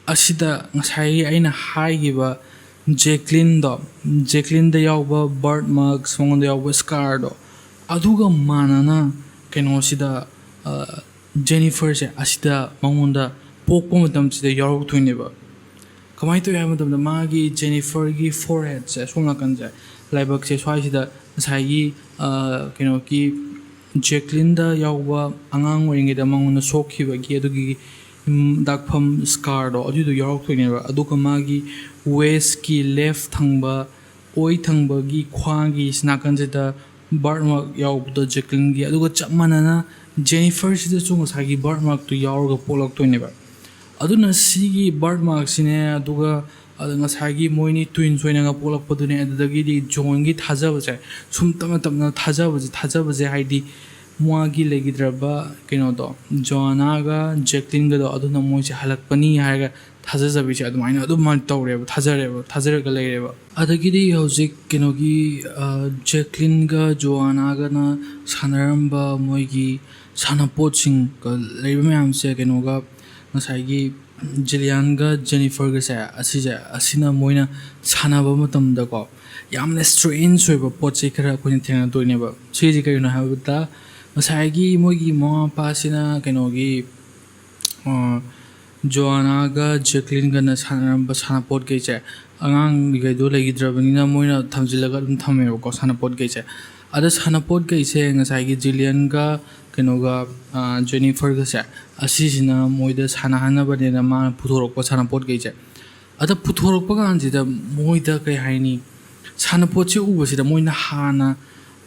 ꯑꯁꯤꯗ ꯉꯁꯥꯏꯒꯤ ꯑꯩꯅ ꯍꯥꯏꯈꯤꯕ ꯖꯦꯛꯂꯤꯟꯗꯣ, ꯖꯦꯛꯂꯤꯟꯗ ꯌꯥꯎꯕ ꯕꯔꯠ ꯃꯥꯔꯛꯁ, ꯃꯉꯣꯟꯗ ꯌꯥꯎꯕ ꯁ꯭ꯀꯥꯔꯗꯣ, ꯑꯗꯨꯒ ꯃꯥꯟꯅꯅ ꯀꯩꯅꯣꯁꯤꯗ, ꯖꯦꯅꯤꯐꯔꯁꯦ ꯑꯁꯤꯗ ꯃꯉꯣꯟꯗ ꯄꯣꯛꯄ ꯃꯇꯝꯁꯤꯗ ꯌꯥꯎꯔꯛꯇꯣꯏꯅꯦꯕ꯫ ꯀꯃꯥꯏꯅ ꯇꯧꯏ ꯍꯥꯏꯕ ꯃꯇꯝꯗ, ꯃꯥꯒꯤ ꯖꯦꯅꯤꯐꯔꯒꯤ ꯐꯣꯔꯍꯦꯗꯁꯦ, ꯁꯣꯝ ꯅꯥꯀꯟꯁꯦ, ꯂꯥꯏꯕꯛꯁꯦ ꯁ꯭ꯋꯥꯏꯁꯤꯗ ꯉꯁꯥꯏꯒꯤ, ꯀꯩꯅꯣꯒꯤ ꯖꯦꯛꯂꯤꯟꯗ ꯌꯥꯎꯕ ꯑꯉꯥꯡ ꯑꯣꯏꯔꯤꯉꯩꯗ ꯃꯉꯣꯟꯗ ꯁꯣꯛꯈꯤꯕꯒꯤ ꯑꯗꯨꯒꯤ ꯗꯥꯛꯐꯝ, ꯁ꯭ꯀꯥꯔꯗꯣ, ꯑꯗꯨꯏꯗꯣ ꯌꯥꯎꯔꯛꯇꯣꯏꯅꯦꯕ꯫ ꯑꯗꯨꯒ ꯃꯥꯒꯤ ꯋꯦꯁꯀꯤ ꯂꯦꯐ ꯊꯪꯕ, ꯑꯣꯏ ꯊꯪꯕꯒꯤ ꯈ꯭ꯋꯥꯡꯒꯤ ꯅꯥꯀꯟꯁꯤꯗ ꯕꯥꯔꯠ ꯃꯥꯔꯛ ꯌꯥꯎꯕꯗꯣ ꯖꯦꯛꯂꯤꯟꯒꯤ, ꯑꯗꯨꯒ ꯆꯞ ꯃꯥꯟꯅꯅ ꯖꯦꯅꯤꯐꯔꯁꯤꯗꯁꯨ ꯉꯁꯥꯏꯒꯤ ꯕꯥꯔꯠ ꯃꯥꯔꯛꯇꯨ ꯌꯥꯎꯔꯒ ꯄꯣꯛꯂꯛꯇꯣꯏꯅꯦꯕ꯫ ꯑꯗꯨꯅ ꯁꯤꯒꯤ ꯕꯥꯔꯠ ꯃꯥꯔꯛꯁꯤꯅꯦ, ꯑꯗꯨꯒ ꯑꯗ ꯉꯁꯥꯏꯒꯤ ꯃꯣꯏꯅꯤ ꯇ꯭ꯋꯤꯟꯁ ꯑꯣꯏꯅꯒ ꯄꯣꯛꯂꯛꯄꯗꯨꯅꯦ, ꯑꯗꯨꯗꯒꯤꯗꯤ ꯖꯣꯟꯒꯤ ꯊꯥꯖꯕꯁꯦ ꯁꯨꯝ ꯇꯞꯅ ꯇꯞꯅ ꯊꯥꯖꯕꯁꯦ, ꯊꯥꯖꯕꯁꯦ ꯍꯥꯏꯗꯤ ꯃꯥꯒꯤ ꯂꯩꯈꯤꯗ꯭ꯔꯕ ꯀꯩꯅꯣꯗꯣ, ꯖꯣꯑꯥꯅꯥꯒ ꯖꯦꯀ꯭ꯂꯤꯟꯒꯗꯣ, ꯑꯗꯨꯅ ꯃꯣꯏꯁꯦ ꯍꯜꯂꯛꯄꯅꯤ ꯍꯥꯏꯔꯒ ꯊꯥꯖꯖꯕꯤꯁꯦ ꯑꯗꯨꯃꯥꯏꯅ ꯑꯗꯨꯝ ꯇꯧꯔꯦꯕ, ꯊꯥꯖꯔꯦꯕ, ꯊꯥꯖꯔꯒ ꯂꯩꯔꯦꯕ꯫ ꯑꯗꯒꯤꯗꯤ ꯍꯧꯖꯤꯛ ꯀꯩꯅꯣꯒꯤ, ꯑ, ꯖꯦꯀ꯭ꯂꯤꯟꯒ ꯖꯣꯑꯥꯅꯥꯒꯅ ꯁꯥꯟꯅꯔꯝꯕ ꯃꯣꯏꯒꯤ ꯁꯥꯟꯅꯄꯣꯠꯁꯤꯡ, ꯀ-, ꯂꯩꯕ ꯃꯌꯥꯝꯁꯦ, ꯀꯩꯅꯣꯒ, ꯉꯁꯥꯏꯒꯤ ꯖꯤꯂꯤꯌꯥꯟꯒ ꯖꯦꯅꯤꯐꯔꯒꯁꯦ, ꯑꯁꯤꯁꯦ, ꯑꯁꯤꯅ ꯃꯣꯏꯅ ꯁꯥꯟꯅꯕ ꯃꯇꯝꯗꯀꯣ, ꯌꯥꯝꯅ ꯁ꯭ꯇ꯭ꯔꯦꯟꯖ ꯑꯣꯏꯕ ꯄꯣꯠ ꯆꯩ ꯈꯔ ꯑꯩꯈꯣꯏꯅ ꯊꯦꯡꯅꯗꯣꯏꯅꯦꯕ꯫ ꯁꯤꯁꯦ ꯀꯔꯤꯅꯣ ꯍꯥꯏꯕꯗ, ꯉꯁꯥꯏꯒꯤ ꯃꯣꯏꯒꯤ ꯃꯃꯥ ꯃꯄꯥꯁꯤꯅ ꯀꯩꯅꯣꯒꯤ, ꯑ, ꯖꯣꯑꯥꯅꯥꯒ ꯖꯦꯀ꯭ꯂꯤꯟꯒꯅ ꯁꯥꯟꯅꯔꯝꯕ ꯁꯥꯟꯅꯄꯣꯠꯈꯩꯁꯦ, ꯑꯉꯥꯡꯈꯩꯗꯣ ꯂꯩꯈꯤꯗ꯭ꯔꯕꯅꯤꯅ ꯃꯣꯏꯅ ꯊꯝꯖꯤꯜꯂꯒ ꯑꯗꯨꯝ ꯊꯝꯃꯦꯕꯀꯣ, ꯁꯥꯟꯅꯄꯣꯠꯈꯩꯁꯦ꯫ ꯑꯗ ꯁꯥꯟꯅꯄꯣꯠꯈꯩꯁꯦ ꯉꯁꯥꯏꯒꯤ ꯖꯤꯂꯤꯌꯟꯒ ꯀꯩꯅꯣꯒ, ꯑ, ꯖꯦꯅꯤꯐꯔꯒꯁꯦ, ꯑꯁꯤꯁꯤꯅ ꯃꯣꯏꯗ ꯁꯥꯟꯅꯍꯟꯅꯕꯅꯦꯅ ꯃꯥꯅ ꯄꯨꯊꯣꯔꯛꯄ ꯁꯥꯟꯅꯄꯣꯠꯈꯩꯁꯦ꯫ ꯑꯗ ꯄꯨꯊꯣꯔꯛꯄ ꯀꯥꯟꯁꯤꯗ ꯃꯣꯏꯗ ꯀꯩ ꯍꯥꯏꯅꯤ, ꯁꯥꯟꯅꯄꯣꯠꯁꯦ ꯎꯕꯁꯤꯗ ꯃꯣꯏꯅ ꯍꯥꯟꯅ,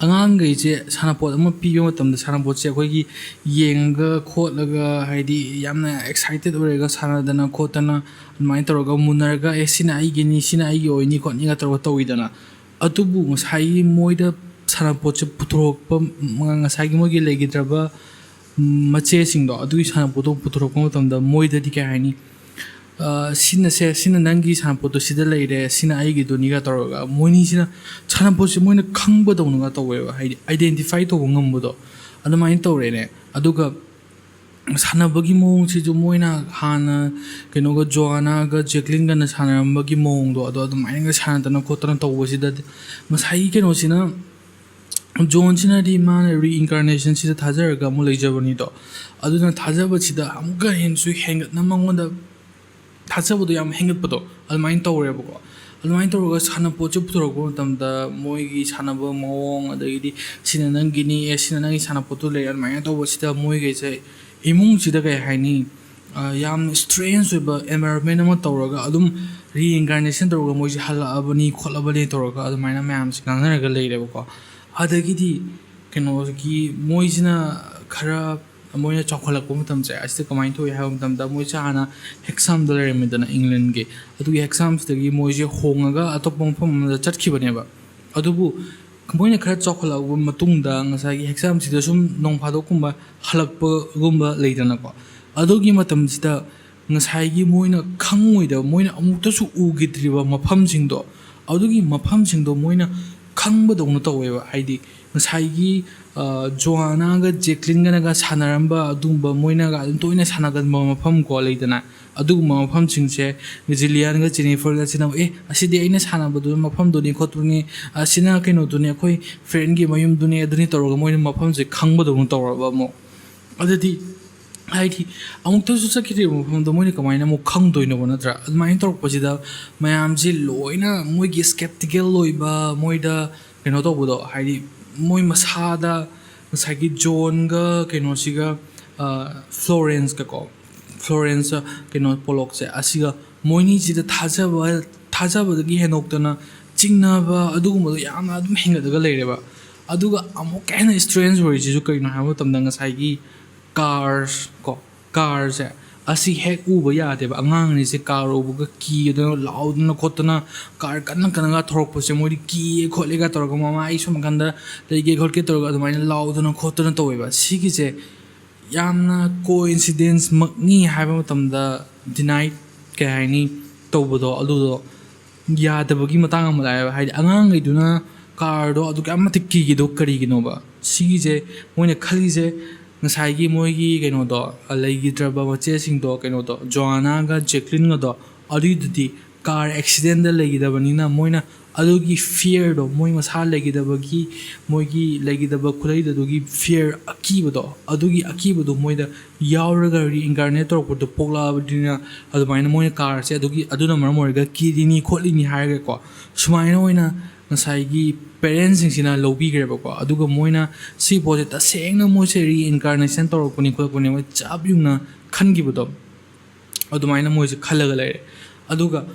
ꯑꯉꯥꯡꯈꯩꯁꯦ ꯁꯥꯟꯅꯄꯣꯠ ꯑꯃ ꯄꯤꯕ ꯃꯇꯝꯗ ꯁꯥꯟꯅꯄꯣꯠꯁꯦ ꯑꯩꯈꯣꯏꯒꯤ ꯌꯦꯡꯉꯒ ꯈꯣꯠꯂꯒ, ꯍꯥꯏꯗꯤ ꯌꯥꯝꯅ ꯑꯦꯛꯁꯥꯏꯇꯦꯠ ꯑꯣꯏꯔꯒ ꯁꯥꯟꯅꯗꯅ ꯈꯣꯠꯇꯅ ꯑꯗꯨꯃꯥꯏꯅ ꯇꯧꯔꯒ ꯃꯨꯟꯅꯔꯒ, "ꯑꯦ, ꯁꯤꯅ ꯑꯩꯒꯤꯅꯤ, ꯁꯤꯅ ꯑꯩꯒꯤ ꯑꯣꯏꯅꯤ" ꯈꯣꯠꯅꯤꯒ ꯇꯧꯔꯒ ꯇꯧꯋꯤꯗꯅ꯫ ꯑꯗꯨꯕꯨ ꯉꯁꯥꯏꯒꯤ ꯃꯣꯏꯗ ꯁꯥꯟꯅꯄꯣꯠꯁꯦ ꯄꯨꯊꯣꯔꯛꯄ, ꯉꯁꯥꯏꯒꯤ ꯃꯣꯏꯒꯤ ꯂꯩꯈꯤꯗ꯭ꯔꯕ ꯃꯆꯦꯁꯤꯡꯗꯣ, ꯑꯗꯨꯒꯤ ꯁꯥꯟꯅꯄꯣꯠꯇꯣ ꯄꯨꯊꯣꯔꯛꯄ ꯃꯇꯝꯗ ꯃꯣꯏꯗꯗꯤ ꯀꯩ ꯍꯥꯏꯅꯤ, ꯑ, "ꯁꯤꯅꯁꯦ, ꯁꯤꯅ ꯅꯪꯒꯤ ꯁꯥꯟꯅꯄꯣꯠꯇꯣ ꯁꯤꯗ ꯂꯩꯔꯦ, ꯁꯤꯅ ꯑꯩꯒꯤꯗꯨꯅꯤꯒ" ꯇꯧꯔꯒ ꯃꯣꯏꯅꯤꯁꯤꯅ ꯁꯥꯟꯅꯄꯣꯠꯁꯦ ꯃꯣꯏꯅ ꯈꯪꯕꯗꯧꯅꯒ ꯇꯧꯋꯦꯕ, ꯍꯥꯏꯗꯤ ꯑꯥꯏꯗꯦꯟꯇꯤꯐꯥꯏ ꯇꯧꯕ ꯉꯝꯕꯗꯣ ꯑꯗꯨꯃꯥꯏꯅ ꯇꯧꯔꯦꯅꯦ꯫ ꯑꯗꯨꯒ ꯁꯥꯟꯅꯕꯒꯤ ꯃꯑꯣꯡꯁꯤꯁꯨ ꯃꯣꯏꯅ ꯍꯥꯟꯅ ꯀꯩꯅꯣꯒ, ꯖꯣꯑꯥꯅꯥꯒ ꯖꯦꯀ꯭ꯂꯤꯟꯒꯅ ꯁꯥꯟꯅꯔꯝꯕꯒꯤ ꯃꯑꯣꯡꯗꯣ, ꯑꯗꯣ ꯑꯗꯨꯃꯥꯏꯅꯒ ꯁꯥꯟꯅꯗꯅ ꯈꯣꯠꯇꯅ ꯇꯧꯕꯁꯤꯗ ꯉꯁꯥꯏꯒꯤ ꯀꯩꯅꯣꯁꯤꯅ, ꯖꯣꯟꯁꯤꯅꯗꯤ ꯃꯥꯅ reincarnationꯁꯤꯗ ꯊꯥꯖꯔꯒ ꯑꯃꯨꯛ ꯂꯩꯖꯕꯅꯤꯗꯣ, ꯑꯗꯨꯅ ꯊꯥꯖꯕꯁꯤꯗ ꯑꯃꯨꯛꯀ ꯍꯦꯟꯅꯁꯨ ꯍꯦꯟꯒꯠꯅ ꯃꯉꯣꯟꯗ ꯊꯥꯖꯕꯗꯣ ꯌꯥꯝ ꯍꯦꯟꯒꯠꯄꯗꯣ ꯑꯗꯨꯃꯥꯏꯅ ꯇꯧꯔꯦꯕꯀꯣ꯫ ꯑꯗꯨꯃꯥꯏꯅ ꯇꯧꯔꯒ ꯁꯥꯟꯅꯄꯣꯠꯁꯦ ꯄꯨꯊꯣꯔꯛꯄ ꯃꯇꯝꯗ ꯃꯣꯏꯒꯤ ꯁꯥꯟꯅꯕ ꯃꯑꯣꯡ, ꯑꯗꯒꯤꯗꯤ "ꯁꯤꯅ ꯅꯪꯒꯤꯅꯤ, ꯑꯦ, ꯁꯤꯅ ꯅꯪꯒꯤ ꯁꯥꯟꯅꯄꯣꯠꯇꯣ ꯂꯩ", ꯑꯗꯨꯃꯥꯏꯅ ꯇꯧꯕꯁꯤꯗ ꯃꯣꯏꯈꯩꯁꯦ ꯏꯃꯨꯡꯁꯤꯗ ꯀꯩ ꯍꯥꯏꯅꯤ, ꯑ, ꯌꯥꯝꯅ ꯁ꯭ꯇ꯭ꯔꯦꯟꯖ ꯑꯣꯏꯕ environment ꯑꯃ ꯇꯧꯔꯒ ꯑꯗꯨꯝ reincarnation ꯇꯧꯔꯒ ꯃꯣꯏꯁꯦ ꯍꯜꯂꯛꯑꯕꯅꯤ ꯈꯣꯠꯂꯕꯅꯤ ꯇꯧꯔꯒ ꯑꯗꯨꯃꯥꯏꯅ ꯃꯌꯥꯝꯁꯦ ꯉꯥꯡꯅꯔꯒ ꯂꯩꯔꯦꯕꯀꯣ꯫ ꯑꯗꯒꯤꯗꯤ ꯀꯩꯅꯣꯒꯤ ꯃꯣꯏꯁꯤꯅ ꯈꯔ, ꯃꯣꯏꯅ ꯆꯥꯎꯈꯠꯂꯛꯄ ꯃꯇꯝꯁꯦ ꯑꯁꯤꯗ ꯀꯃꯥꯏꯅ ꯊꯣꯛꯏ ꯍꯥꯏꯕ ꯃꯇꯝꯗ, ꯃꯣꯏꯁꯦ ꯍꯥꯟꯅ ꯍꯦꯛꯁꯥꯝꯗ ꯂꯩꯔꯝꯃꯤꯗꯅ, ꯏꯪꯂꯦꯟꯒꯤ꯫ ꯑꯗꯨꯒꯤ ꯍꯦꯛꯁꯥꯝꯁꯤꯗꯒꯤ ꯃꯣꯏꯁꯦ ꯍꯣꯡꯉꯒ ꯑꯇꯣꯞꯄ ꯃꯐꯝ ꯑꯃꯗ ꯆꯠꯈꯤꯕꯅꯦꯕ꯫ ꯑꯗꯨꯕꯨ ꯃꯣꯏꯅ ꯈꯔ ꯆꯥꯎꯈꯠꯂꯛꯑꯕ ꯃꯇꯨꯡꯗ ꯉꯁꯥꯏꯒꯤ ꯍꯦꯛꯁꯥꯝꯁꯤꯗ ꯁꯨꯝ ꯅꯣꯡ ꯐꯥꯗꯣꯛꯀꯨꯝꯕ ꯍꯜꯂꯛꯄꯒꯨꯝꯕ ꯂꯩꯗꯅꯀꯣ꯫ ꯑꯗꯨꯒꯤ ꯃꯇꯝꯁꯤꯗ ꯉꯁꯥꯏꯒꯤ ꯃꯣꯏꯅ ꯈꯪꯉꯣꯏꯗꯕ, ꯃꯣꯏꯅ ꯑꯃꯨꯛꯇꯁꯨ ꯎꯈꯤꯗ꯭ꯔꯤꯕ ꯃꯐꯝꯁꯤꯡꯗꯣ, ꯑꯗꯨꯒꯤ ꯃꯐꯝꯁꯤꯡꯗꯣ ꯃꯣꯏꯅ ꯈꯪꯕꯗꯧꯅ ꯇꯧꯋꯦꯕ꯫ ꯍꯥꯏꯗꯤ ꯉꯁꯥꯏꯒꯤ ꯖꯣꯑꯥꯅꯥꯒ ꯖꯦꯀ꯭ꯂꯤꯟꯒꯅꯒ ꯁꯥꯟꯅꯔꯝꯕ, ꯑꯗꯨꯒꯨꯝꯕ ꯃꯣꯏꯅꯒ ꯑꯗꯨꯝ ꯇꯣꯏꯅ ꯁꯥꯟꯅꯒꯟꯕ ꯃꯐꯝ ꯀꯣ ꯂꯩꯗꯅ, ꯑꯗꯨꯒꯨꯝꯕ ꯃꯐꯝꯁꯤꯡꯁꯦ ꯖꯤꯂꯤꯌꯥꯟꯒ ꯖꯦꯅꯤꯐꯔꯒꯁꯤꯅ, "ꯑꯦ, ꯑꯁꯤꯗꯤ ꯑꯩꯅ ꯁꯥꯟꯅꯕꯗꯨ ꯃꯐꯝꯗꯨꯅꯤ ꯈꯣꯠꯇꯨꯅꯤ, ꯑꯁꯤꯅ ꯀꯩꯅꯣꯗꯨꯅꯤ, ꯑꯩꯈꯣꯏ ꯐ꯭ꯔꯦꯟꯒꯤ ꯃꯌꯨꯝꯗꯨꯅꯤ, ꯑꯗꯨꯅꯤ" ꯇꯧꯔꯒ ꯃꯣꯏꯅ ꯃꯐꯝꯁꯦ ꯈꯪꯕꯗꯧꯅ ꯇꯧꯔꯕ ꯑꯃꯨꯛ꯫ ꯑꯗꯨꯗꯤ ꯍꯥꯏꯗꯤ ꯑꯃꯨꯛꯇꯁꯨ ꯆꯠꯈꯤꯗ꯭ꯔꯤꯕ ꯃꯐꯝꯗꯣ ꯃꯣꯏꯅ ꯀꯃꯥꯏꯅ ꯑꯃꯨꯛ ꯈꯪꯗꯣꯏꯅꯣꯕ, ꯅꯠꯇ꯭ꯔꯥ? ꯑꯗꯨꯃꯥꯏꯅ ꯇꯧꯔꯛꯄꯁꯤꯗ ꯃꯌꯥꯝꯁꯤ ꯂꯣꯏꯅ ꯃꯣꯏꯒꯤ skeptical ꯑꯣꯏꯕ, ꯃꯣꯏꯗ ꯀꯩꯅꯣ ꯇꯧꯕꯗꯣ, ꯍꯥꯏꯗꯤ ꯃꯣꯏ ꯃꯁꯥꯗ ꯉꯁꯥꯏꯒꯤ ꯖꯣꯟꯒ ꯀꯩꯅꯣꯁꯤꯒ, ꯐ꯭ꯂꯣꯔꯦꯟꯁꯀꯀꯣ, ꯐ꯭ꯂꯣꯔꯦꯟꯁ ꯀꯩꯅꯣ ꯄꯣꯂꯣꯛꯁꯦ, ꯑꯁꯤꯒ ꯃꯣꯏꯅꯤꯁꯤꯗ ꯊꯥꯖꯕ, ꯊꯥꯖꯕꯗꯒꯤ ꯍꯦꯟꯗꯣꯛꯇꯅ ꯆꯤꯡꯅꯕ ꯑꯗꯨꯒꯨꯝꯕꯗꯣ ꯌꯥꯝꯅ ꯑꯗꯨꯝ ꯍꯦꯟꯒꯠꯂꯒ ꯂꯩꯔꯦꯕ꯫ ꯑꯗꯨꯒ ꯑꯃꯨꯛꯀ ꯍꯦꯟꯅ strange ꯑꯣꯏꯔꯤꯁꯤꯁꯨ ꯀꯩꯅꯣ ꯍꯥꯏꯕ ꯃꯇꯝꯗ ꯉꯁꯥꯏꯒꯤ ꯀꯥꯔ ꯀꯣ, ꯀꯥꯔꯁꯦ ꯑꯁꯤ ꯍꯦꯛ ꯎꯕ ꯌꯥꯗꯦꯕ꯫ ꯑꯉꯥꯡ ꯑꯅꯤꯁꯦ ꯀꯥꯔ ꯎꯕꯒ ꯀꯤꯗꯅ ꯂꯥꯎꯗꯅ ꯈꯣꯠꯇꯅ, ꯀꯥꯔ ꯀꯟꯅ ꯀꯟꯅꯒ ꯊꯧꯔꯛꯄꯁꯦ ꯃꯣꯏꯗꯤ ꯀꯤꯌꯦ ꯈꯣꯠꯂꯦꯒ ꯇꯧꯔꯒ, "ꯃꯃꯥ, ꯑꯩ ꯁꯣꯝ ꯅꯥꯀꯟꯗ ꯂꯩꯒꯦ ꯈꯣꯠꯀꯦ" ꯇꯧꯔꯒ ꯑꯗꯨꯃꯥꯏꯅ ꯂꯥꯎꯗꯅ ꯈꯣꯠꯇꯅ ꯇꯧꯋꯦꯕ꯫ ꯁꯤꯒꯤꯁꯦ ꯌꯥꯝꯅ coincidence ꯃꯛꯅꯤ ꯍꯥꯏꯕ ꯃꯇꯝꯗ deny, ꯀꯩ ꯍꯥꯏꯅꯤ, ꯇꯧꯕꯗꯣ, ꯑꯗꯨꯗꯣ ꯌꯥꯗꯕꯒꯤ ꯃꯇꯥꯡ ꯑꯃ ꯂꯥꯛꯑꯦꯕ꯫ ꯍꯥꯏꯗꯤ ꯑꯉꯥꯡꯈꯩꯗꯨꯅ ꯀꯥꯔꯗꯣ ꯑꯗꯨꯛ ꯌꯥꯝ ꯃꯇꯤꯛ ꯀꯤꯈꯤꯗꯣ ꯀꯔꯤꯒꯤꯅꯣꯕ? ꯁꯤꯒꯤꯁꯦ ꯃꯣꯏꯅ ꯈꯜꯂꯤꯁꯦ, ꯉꯁꯥꯏꯒꯤ ꯃꯣꯏꯒꯤ ꯀꯩꯅꯣꯗꯣ, ꯂꯩꯈꯤꯗ꯭ꯔꯕ ꯃꯆꯦꯁꯤꯡꯗꯣ, ꯀꯩꯅꯣꯗꯣ, ꯖꯣꯑꯥꯅꯥꯒ ꯖꯦꯀ꯭ꯂꯤꯟꯒꯗꯣ, ꯑꯗꯨꯏꯗꯨꯗꯤ ꯀꯥꯔ ꯑꯦꯛꯁꯤꯗꯦꯟꯗ ꯂꯩꯈꯤꯗꯕꯅꯤꯅ ꯃꯣꯏꯅ ꯑꯗꯨꯒꯤ fearꯗꯣ, ꯃꯣꯏ ꯃꯁꯥ ꯂꯩꯈꯤꯗꯕꯒꯤ, ꯃꯣꯏꯒꯤ ꯂꯩꯈꯤꯗꯕ ꯈꯨꯠꯂꯩꯗꯨꯒꯤ fear, ꯑꯀꯤꯕꯗꯣ, ꯑꯗꯨꯒꯤ ꯑꯀꯤꯕꯗꯣ ꯃꯣꯏꯗ ꯌꯥꯎꯔꯒ reincarnate ꯇꯧꯔꯛꯄꯗꯣ ꯄꯣꯛꯂꯛꯑꯕꯅꯤꯅ, ꯑꯗꯨꯃꯥꯏꯅ ꯃꯣꯏꯅ ꯀꯥꯔꯁꯦ ꯑꯗꯨꯒꯤ, ꯑꯗꯨꯅ ꯃꯔꯝ ꯑꯣꯏꯔꯒ ꯀꯤꯔꯤꯅꯤ ꯈꯣꯠꯂꯤꯅꯤ ꯍꯥꯏꯔꯒꯀꯣ, ꯁꯨꯃꯥꯏꯅ ꯑꯣꯏꯅ ꯉꯁꯥꯏꯒꯤ parentꯁꯤꯡꯁꯤꯅ ꯂꯧꯕꯤꯈ꯭ꯔꯦꯕꯀꯣ꯫ ꯑꯗꯨꯒ ꯃꯣꯏꯅ ꯁꯤ ꯄꯣꯠꯁꯦ ꯇꯁꯦꯡꯅ ꯃꯣꯏꯁꯦ reincarnation ꯇꯧꯔꯛꯄꯅꯤ ꯈꯣꯠꯂꯛꯄꯅꯤ ꯃꯣꯏ ꯆꯞ ꯌꯨꯡꯅ ꯈꯟꯈꯤꯕꯗꯣ, ꯑꯗꯨꯃꯥꯏꯅ ꯃꯣꯏꯁꯦ ꯈꯜꯂꯒ ꯂꯩꯔꯦ꯫ ꯑꯗꯨꯒ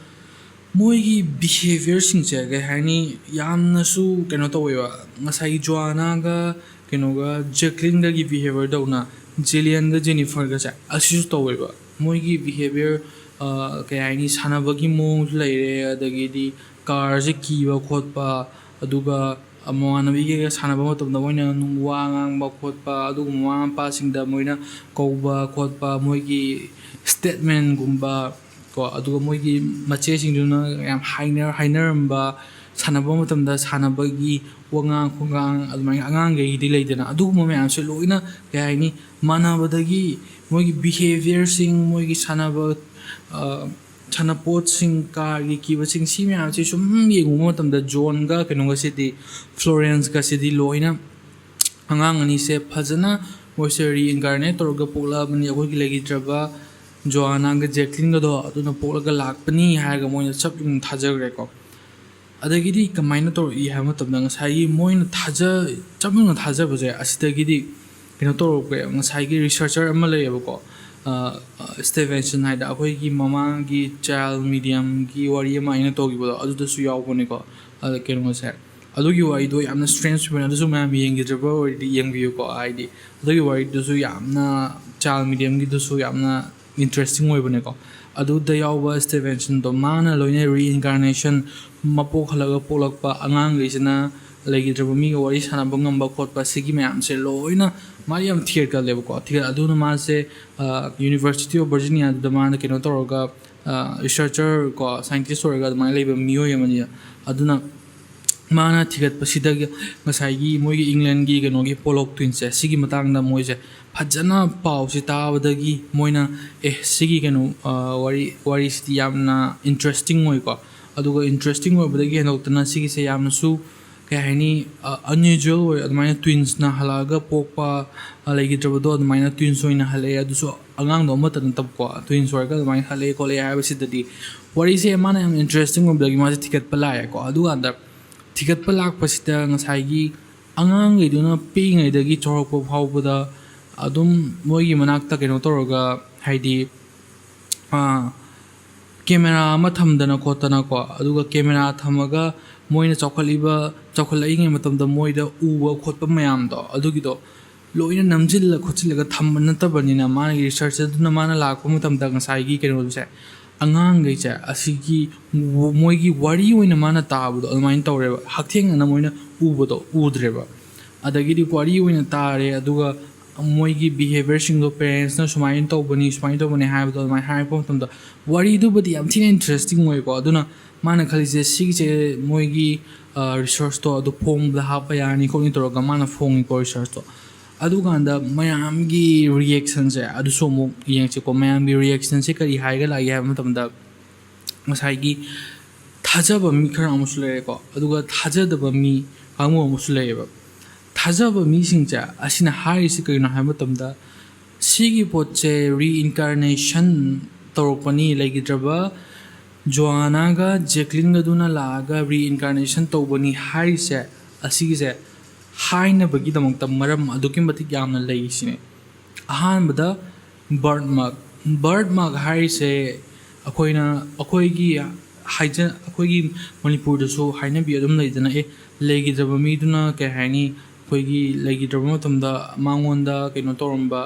ꯃꯣꯏꯒꯤ behaviourꯁꯤꯡꯁꯦ ꯀꯩ ꯍꯥꯏꯅꯤ, ꯌꯥꯝꯅꯁꯨ ꯀꯩꯅꯣ ꯇꯧꯋꯦꯕ꯫ ꯉꯁꯥꯏꯒꯤ ꯖꯣꯑꯥꯅꯥꯒ ꯀꯩꯅꯣꯒ ꯖꯦꯀ꯭ꯂꯤꯟꯒꯒꯤ behaviour ꯇꯧꯅ, ꯖꯤꯂꯤꯌꯟꯒ ꯖꯦꯅꯤꯐꯔꯒꯁꯦ ꯑꯁꯤꯁꯨ ꯇꯧꯋꯦꯕ꯫ ꯃꯣꯏꯒꯤ behaviour, ꯑ, ꯀꯩ ꯍꯥꯏꯅꯤ, ꯁꯥꯟꯅꯕꯒꯤ ꯃꯑꯣꯡꯁꯨ ꯂꯩꯔꯦ, ꯑꯗꯒꯤꯗꯤ ꯀꯥꯔꯁꯦ ꯀꯤꯕ ꯈꯣꯠꯄ, ꯑꯗꯨꯒ ꯃꯃꯥꯟꯅꯕꯤꯒꯩꯒ ꯁꯥꯟꯅꯕ ꯃꯇꯝꯗ ꯃꯣꯏꯅ ꯋꯥ ꯉꯥꯡꯕ ꯈꯣꯠꯄ, ꯑꯗꯨꯒꯨꯝꯕ ꯃꯃꯥ ꯃꯄꯥꯁꯤꯡꯗ ꯃꯣꯏꯅ ꯀꯧꯕ ꯈꯣꯠꯄ, ꯃꯣꯏꯒꯤ statement ꯒꯨꯝꯕ ꯀꯣ, ꯑꯗꯨꯒ ꯃꯣꯏꯒꯤ ꯃꯆꯦꯁꯤꯡꯗꯨꯅ ꯌꯥꯝ ꯍꯥꯏꯅ-, ꯍꯥꯏꯅꯔꯝꯕ, ꯁꯥꯟꯅꯕ ꯃꯇꯝꯗ ꯁꯥꯟꯅꯕꯒꯤ ꯋꯥꯉꯥꯡ ꯈꯣꯡꯉꯥꯡ, ꯑꯗꯨꯃꯥꯏꯅ ꯑꯉꯥꯡꯈꯩꯒꯤꯗꯤ ꯂꯩꯗꯅ, ꯑꯗꯨꯒꯨꯝꯕ ꯃꯌꯥꯝꯁꯦ ꯂꯣꯏꯅ, ꯀꯩ ꯍꯥꯏꯅꯤ, ꯃꯥꯟꯅꯕꯗꯒꯤ ꯃꯣꯏꯒꯤ behaviour ꯁꯤꯡ, ꯃꯣꯏꯒꯤ ꯁꯥꯟꯅꯕ, ꯑ, ꯁꯥꯟꯅꯄꯣꯠꯁꯤꯡ, ꯀꯥꯔꯒꯤ ꯀꯤꯕꯁꯤꯡ, ꯁꯤ ꯃꯌꯥꯝꯁꯤ ꯁꯨꯝ ꯌꯦꯡꯉꯨꯕ ꯃꯇꯝꯗ ꯖꯣꯟꯒ ꯀꯩꯅꯣꯒꯁꯤꯗꯤ, ꯐ꯭ꯂꯣꯔꯦꯟꯁꯀꯁꯤꯗꯤ ꯂꯣꯏꯅ ꯑꯉꯥꯡ ꯑꯅꯤꯁꯦ ꯐꯖꯅ ꯃꯣꯏꯁꯦ reincarnate ꯇꯧꯔꯒ ꯄꯣꯛꯂꯛꯑꯕꯅꯤ꯫ ꯑꯩꯈꯣꯏꯒꯤ ꯂꯩꯈꯤꯗ꯭ꯔꯕ ꯖꯣꯑꯥꯅꯥꯒ ꯖꯦꯛꯂꯤꯟꯒꯗꯣ ꯑꯗꯨꯅ ꯄꯣꯛꯂꯒ ꯂꯥꯛꯄꯅꯤ ꯍꯥꯏꯔꯒ ꯃꯣꯏꯅ ꯆꯞ ꯌꯨꯡꯅ ꯊꯥꯖꯈ꯭ꯔꯦꯀꯣ꯫ ꯑꯗꯒꯤꯗꯤ ꯀꯃꯥꯏꯅ ꯇꯧꯔꯛꯏ ꯍꯥꯏꯕ ꯃꯇꯝꯗ, ꯉꯁꯥꯏꯒꯤ ꯃꯣꯏꯅ ꯊꯥꯖ-, ꯆꯞ ꯌꯨꯡꯅ ꯊꯥꯖꯕꯁꯦ, ꯑꯁꯤꯗꯒꯤꯗꯤ ꯀꯩꯅꯣ ꯇꯧꯔꯛꯄ, ꯉꯁꯥꯏꯒꯤ researcher ꯑꯃ ꯂꯩꯌꯦꯕꯀꯣ, ꯑ, ꯑ, ꯁ꯭ꯇꯦꯚꯦꯟꯁꯟ ꯍꯥꯏꯗꯅ, ꯑꯩꯈꯣꯏꯒꯤ ꯃꯃꯥꯡꯒꯤ child medium ꯒꯤ ꯋꯥꯔꯤ ꯑꯃ ꯑꯩꯅ ꯇꯧꯈꯤꯕꯗꯣ, ꯑꯗꯨꯗꯁꯨ ꯌꯥꯎꯕꯅꯤꯀꯣ꯫ ꯑꯗ ꯀꯩꯅꯣꯁꯦ, ꯑꯗꯨꯒꯤ ꯋꯥꯔꯤꯗꯣ ꯌꯥꯝꯅ strange ꯑꯣꯏꯕꯅꯦ, ꯑꯗꯨꯁꯨ ꯃꯌꯥꯝ ꯌꯦꯡꯈꯤꯗ꯭ꯔꯕ ꯑꯣꯏꯔꯗꯤ ꯌꯦꯡꯕꯤꯌꯨꯀꯣ, ꯍꯥꯏꯗꯤ ꯑꯗꯨꯒꯤ ꯋꯥꯔꯤꯗꯨꯁꯨ ꯌꯥꯝꯅ, child medium ꯒꯤꯗꯨꯁꯨ ꯌꯥꯝꯅ interesting ꯑꯣꯏꯕꯅꯦꯀꯣ꯫ ꯑꯗꯨꯗ ꯌꯥꯎꯕ ꯁ꯭ꯇꯦꯚꯦꯟꯁꯟꯗꯣ, ꯃꯥꯅ ꯂꯣꯏꯅ reincarnation, ꯃꯄꯣꯛ ꯍꯜꯂꯒ ꯄꯣꯛꯂꯛꯄ ꯑꯉꯥꯡꯈꯩꯁꯤꯅ ꯂꯩꯈꯤꯗ꯭ꯔꯕ ꯃꯤꯒ ꯋꯥꯔꯤ ꯁꯥꯟꯅꯕ ꯉꯝꯕ ꯈꯣꯠꯄ, ꯁꯤꯒꯤ ꯃꯌꯥꯝꯁꯦ ꯂꯣꯏꯅ ꯃꯥꯗꯤ ꯌꯥꯝ ꯊꯤꯒꯠꯀꯜꯂꯦꯕꯀꯣ꯫ ꯊꯤꯒꯠ-, ꯑꯗꯨꯅ ꯃꯥꯁꯦ, ꯑ, University of Virginia ꯗꯨꯗ ꯃꯥꯅ ꯀꯩꯅꯣ ꯇꯧꯔꯒ, ꯑ, researcher ꯀꯣ, scientist ꯑꯣꯏꯔꯒ ꯑꯗꯨꯃꯥꯏꯅ ꯂꯩꯕ ꯃꯤꯑꯣꯏ ꯑꯃꯅꯤ꯫ ꯑꯗꯨꯅ ꯃꯥꯅ ꯊꯤꯒꯠꯄꯁꯤꯗꯒꯤ ꯉꯁꯥꯏꯒꯤ ꯃꯣꯏꯒꯤ ꯏꯪꯂꯦꯟꯒꯤ ꯀꯩꯅꯣꯒꯤ ꯄꯣꯂꯣꯛ twins ꯁꯦ, ꯁꯤꯒꯤ ꯃꯇꯥꯡꯗ ꯃꯣꯏꯁꯦ ꯐꯖꯅ ꯄꯥꯎꯁꯤ ꯇꯥꯕꯗꯒꯤ ꯃꯣꯏꯅ, "ꯑꯦ, ꯁꯤꯒꯤ ꯀꯩꯅꯣ, ꯑ, ꯋꯥꯔꯤ, ꯋꯥꯔꯤꯁꯤꯗꯤ ꯌꯥꯝꯅ interesting ꯑꯣꯏꯀꯣ"꯫ ꯑꯗꯨꯒ interesting ꯑꯣꯏꯕꯗꯒꯤ ꯍꯦꯟꯗꯣꯛꯇꯅ ꯁꯤꯒꯤꯁꯦ ꯌꯥꯝꯅꯁꯨ, ꯀꯩ ꯍꯥꯏꯅꯤ, ꯑ, unusual ꯑꯣꯏ꯫ ꯑꯗꯨꯃꯥꯏꯅ twins ꯅ ꯍꯜꯂꯛꯑꯒ ꯄꯣꯛꯄ, ꯑ, ꯂꯩꯈꯤꯗ꯭ꯔꯕꯗꯣ ꯑꯗꯨꯃꯥꯏꯅ twins ꯑꯣꯏꯅ ꯍꯜꯂꯛꯑꯦ꯫ ꯑꯗꯨꯁꯨ ꯑꯉꯥꯡꯗꯣ ꯑꯃꯠꯇ ꯅꯠꯇꯕꯀꯣ, twins ꯑꯣꯏꯔꯒ ꯑꯗꯨꯃꯥꯏꯅ ꯍꯜꯂꯛꯑꯦ ꯈꯣꯠꯂꯛꯑꯦ ꯍꯥꯏꯕꯁꯤꯗꯗꯤ, ꯋꯥꯔꯤꯁꯦ ꯃꯥꯅ ꯌꯥꯝ interesting ꯑꯣꯏꯕꯗꯒꯤ ꯃꯥꯁꯦ ꯊꯤꯒꯠꯄ ꯂꯥꯛꯑꯦꯀꯣ꯫ ꯑꯗꯨꯀꯥꯟꯗ ꯊꯤꯒꯠꯄ ꯂꯥꯛꯄꯁꯤꯗ ꯉꯁꯥꯏꯒꯤ ꯑꯉꯥꯡꯈꯩꯗꯨꯅ ꯄꯤꯛꯏꯉꯩꯗꯒꯤ ꯆꯥꯎꯔꯛꯄ ꯐꯥꯎꯕꯗ ꯑꯗꯨꯝ ꯃꯣꯏꯒꯤ ꯃꯅꯥꯛꯇ ꯀꯩꯅꯣ ꯇꯧꯔꯒ, ꯍꯥꯏꯗꯤ, ꯑꯥ, camera ꯑꯃ ꯊꯝꯗꯅ ꯈꯣꯠꯇꯅꯀꯣ, ꯑꯗꯨꯒ camera ꯊꯝꯃꯒ ꯃꯣꯏꯅ ꯆꯥꯎꯈꯠꯂꯤꯕ, ꯆꯥꯎꯈꯠꯂꯛꯏꯉꯩ ꯃꯇꯝꯗ ꯃꯣꯏꯗ ꯎꯕ ꯈꯣꯠꯄ ꯃꯌꯥꯝꯗꯣ, ꯑꯗꯨꯒꯤꯗꯣ ꯂꯣꯏꯅ ꯅꯝꯁꯤꯜꯂ ꯈꯣꯠꯆꯤꯜꯂꯒ ꯊꯝꯕ ꯅꯠꯇꯕꯅꯤꯅ, ꯃꯥꯒꯤ research ꯑꯗꯨꯅ ꯃꯥꯅ ꯂꯥꯛꯄ ꯃꯇꯝꯗ ꯉꯁꯥꯏꯒꯤ ꯀꯩꯅꯣꯁꯦ, ꯑꯉꯥꯡꯈꯩꯁꯦ ꯑꯁꯤꯒꯤ ꯃꯣꯏꯒꯤ ꯋꯥꯔꯤ ꯑꯣꯏꯅ ꯃꯥꯅ ꯇꯥꯕꯗꯣ ꯑꯗꯨꯃꯥꯏꯅ ꯇꯧꯔꯦꯕ꯫ ꯍꯛꯊꯦꯡꯅꯅ ꯃꯣꯏꯅ ꯎꯕꯗꯣ ꯎꯗ꯭ꯔꯦꯕ꯫ ꯑꯗꯒꯤꯗꯤ ꯋꯥꯔꯤ ꯑꯣꯏꯅ ꯇꯥꯔꯦ, ꯑꯗꯨꯒ ꯃꯣꯏꯒꯤ ꯕꯤꯍꯦꯕꯤꯌꯔꯁꯤꯡꯗꯣ, ꯄꯦꯔꯦꯟꯁꯅ ꯁꯨꯃꯥꯏꯅ ꯇꯧꯕꯅꯤ, ꯁꯨꯃꯥꯏꯅ ꯇꯧꯕꯅꯤ ꯍꯥꯏꯕꯗꯣ ꯑꯗꯨꯃꯥꯏꯅ ꯍꯥꯏꯔꯛꯄ ꯃꯇꯝꯗ ꯋꯥꯔꯤꯗꯨꯕꯨꯗꯤ ꯌꯥꯝ ꯊꯤꯅ ꯏꯟꯇꯔꯦꯁꯇꯤꯡ ꯑꯣꯏꯀꯣ꯫ ꯑꯗꯨꯅ ꯃꯥꯅ ꯈꯜꯂꯤꯁꯦ ꯁꯤꯒꯤꯁꯦ ꯃꯣꯏꯒꯤ ꯔꯤꯁꯔꯁꯇꯣ ꯑꯗꯨ ꯐꯣꯡꯕꯗ ꯍꯥꯞꯄ ꯌꯥꯔꯅꯤ ꯈꯣꯠꯅꯤ ꯇꯧꯔꯒ ꯃꯥꯅ ꯐꯣꯡꯉꯤꯀꯣ ꯔꯤꯁꯔꯁꯇꯣ꯫ ꯑꯗꯨꯀꯥꯟꯗ ꯃꯌꯥꯝꯒꯤ ꯔꯤꯌꯦꯛꯁꯟꯁꯦ ꯑꯗꯨꯁꯨ ꯑꯃꯨꯛ ꯌꯦꯡꯁꯤꯀꯣ꯫ ꯃꯌꯥꯝꯒꯤ ꯔꯤꯌꯦꯛꯁꯟꯁꯦ ꯀꯔꯤ ꯍꯥꯏꯔꯒ ꯂꯥꯛꯏ ꯍꯥꯏꯕ ꯃꯇꯝꯗ, ꯉꯁꯥꯏꯒꯤ ꯊꯥꯖꯕ ꯃꯤ ꯈꯔ ꯑꯃꯁꯨ ꯂꯩꯔꯦꯀꯣ, ꯑꯗꯨꯒ ꯊꯥꯖꯗꯕ ꯃꯤ ꯀꯥꯡꯕꯨ ꯑꯃꯁꯨ ꯂꯩꯌꯦꯕ꯫ ꯊꯥꯖꯕ ꯃꯤꯁꯤꯡꯁꯦ ꯑꯁꯤꯅ ꯍꯥꯏꯔꯤꯁꯤ ꯀꯔꯤꯅꯣ ꯍꯥꯏꯕ ꯃꯇꯝꯗ, ꯁꯤꯒꯤ ꯄꯣꯠꯁꯦ ꯔꯤꯏꯟꯀꯥꯔꯅꯦꯁꯟ ꯇꯧꯔꯛꯄꯅꯤ, ꯂꯩꯈꯤꯗ꯭ꯔꯕ ꯖꯣꯑꯥꯅꯥꯒ ꯖꯦꯀ꯭ꯂꯤꯟꯒꯗꯨꯅ ꯂꯥꯛꯑꯒ ꯔꯤꯏꯟꯀꯥꯔꯅꯦꯁꯟ ꯇꯧꯕꯅꯤ ꯍꯥꯏꯔꯤꯁꯦ, ꯑꯁꯤꯒꯤꯁꯦ ꯍꯥꯏꯅꯕꯒꯤꯗꯃꯛꯇ ꯃꯔꯝ ꯑꯗꯨꯛꯀꯤ ꯃꯇꯤꯛ ꯌꯥꯝꯅ ꯂꯩ ꯁꯤꯅꯤ꯫ ꯑꯍꯥꯟꯕꯗ ꯕꯔꯠ ꯃꯥꯔꯛ꯫ ꯕꯔꯠ ꯃꯥꯔꯛ ꯍꯥꯏꯔꯤꯁꯦ ꯑꯩꯈꯣꯏꯅ, ꯑꯩꯈꯣꯏꯒꯤ ꯍꯥꯏꯖ-, ꯑꯩꯈꯣꯏꯒꯤ ꯃꯅꯤꯄꯨꯔꯗꯁꯨ ꯍꯥꯏꯅꯕꯤ ꯑꯗꯨꯝ ꯂꯩꯗꯅ, ꯑꯦ, ꯂꯩꯈꯤꯗ꯭ꯔꯕ ꯃꯤꯗꯨꯅ ꯀꯩ ꯍꯥꯏꯅꯤ, ꯑꯩꯈꯣꯏꯒꯤ ꯂꯩꯈꯤꯗ꯭ꯔꯕ ꯃꯇꯝꯗ ꯃꯉꯣꯟꯗ ꯀꯩꯅꯣ ꯇꯧꯔꯝꯕ,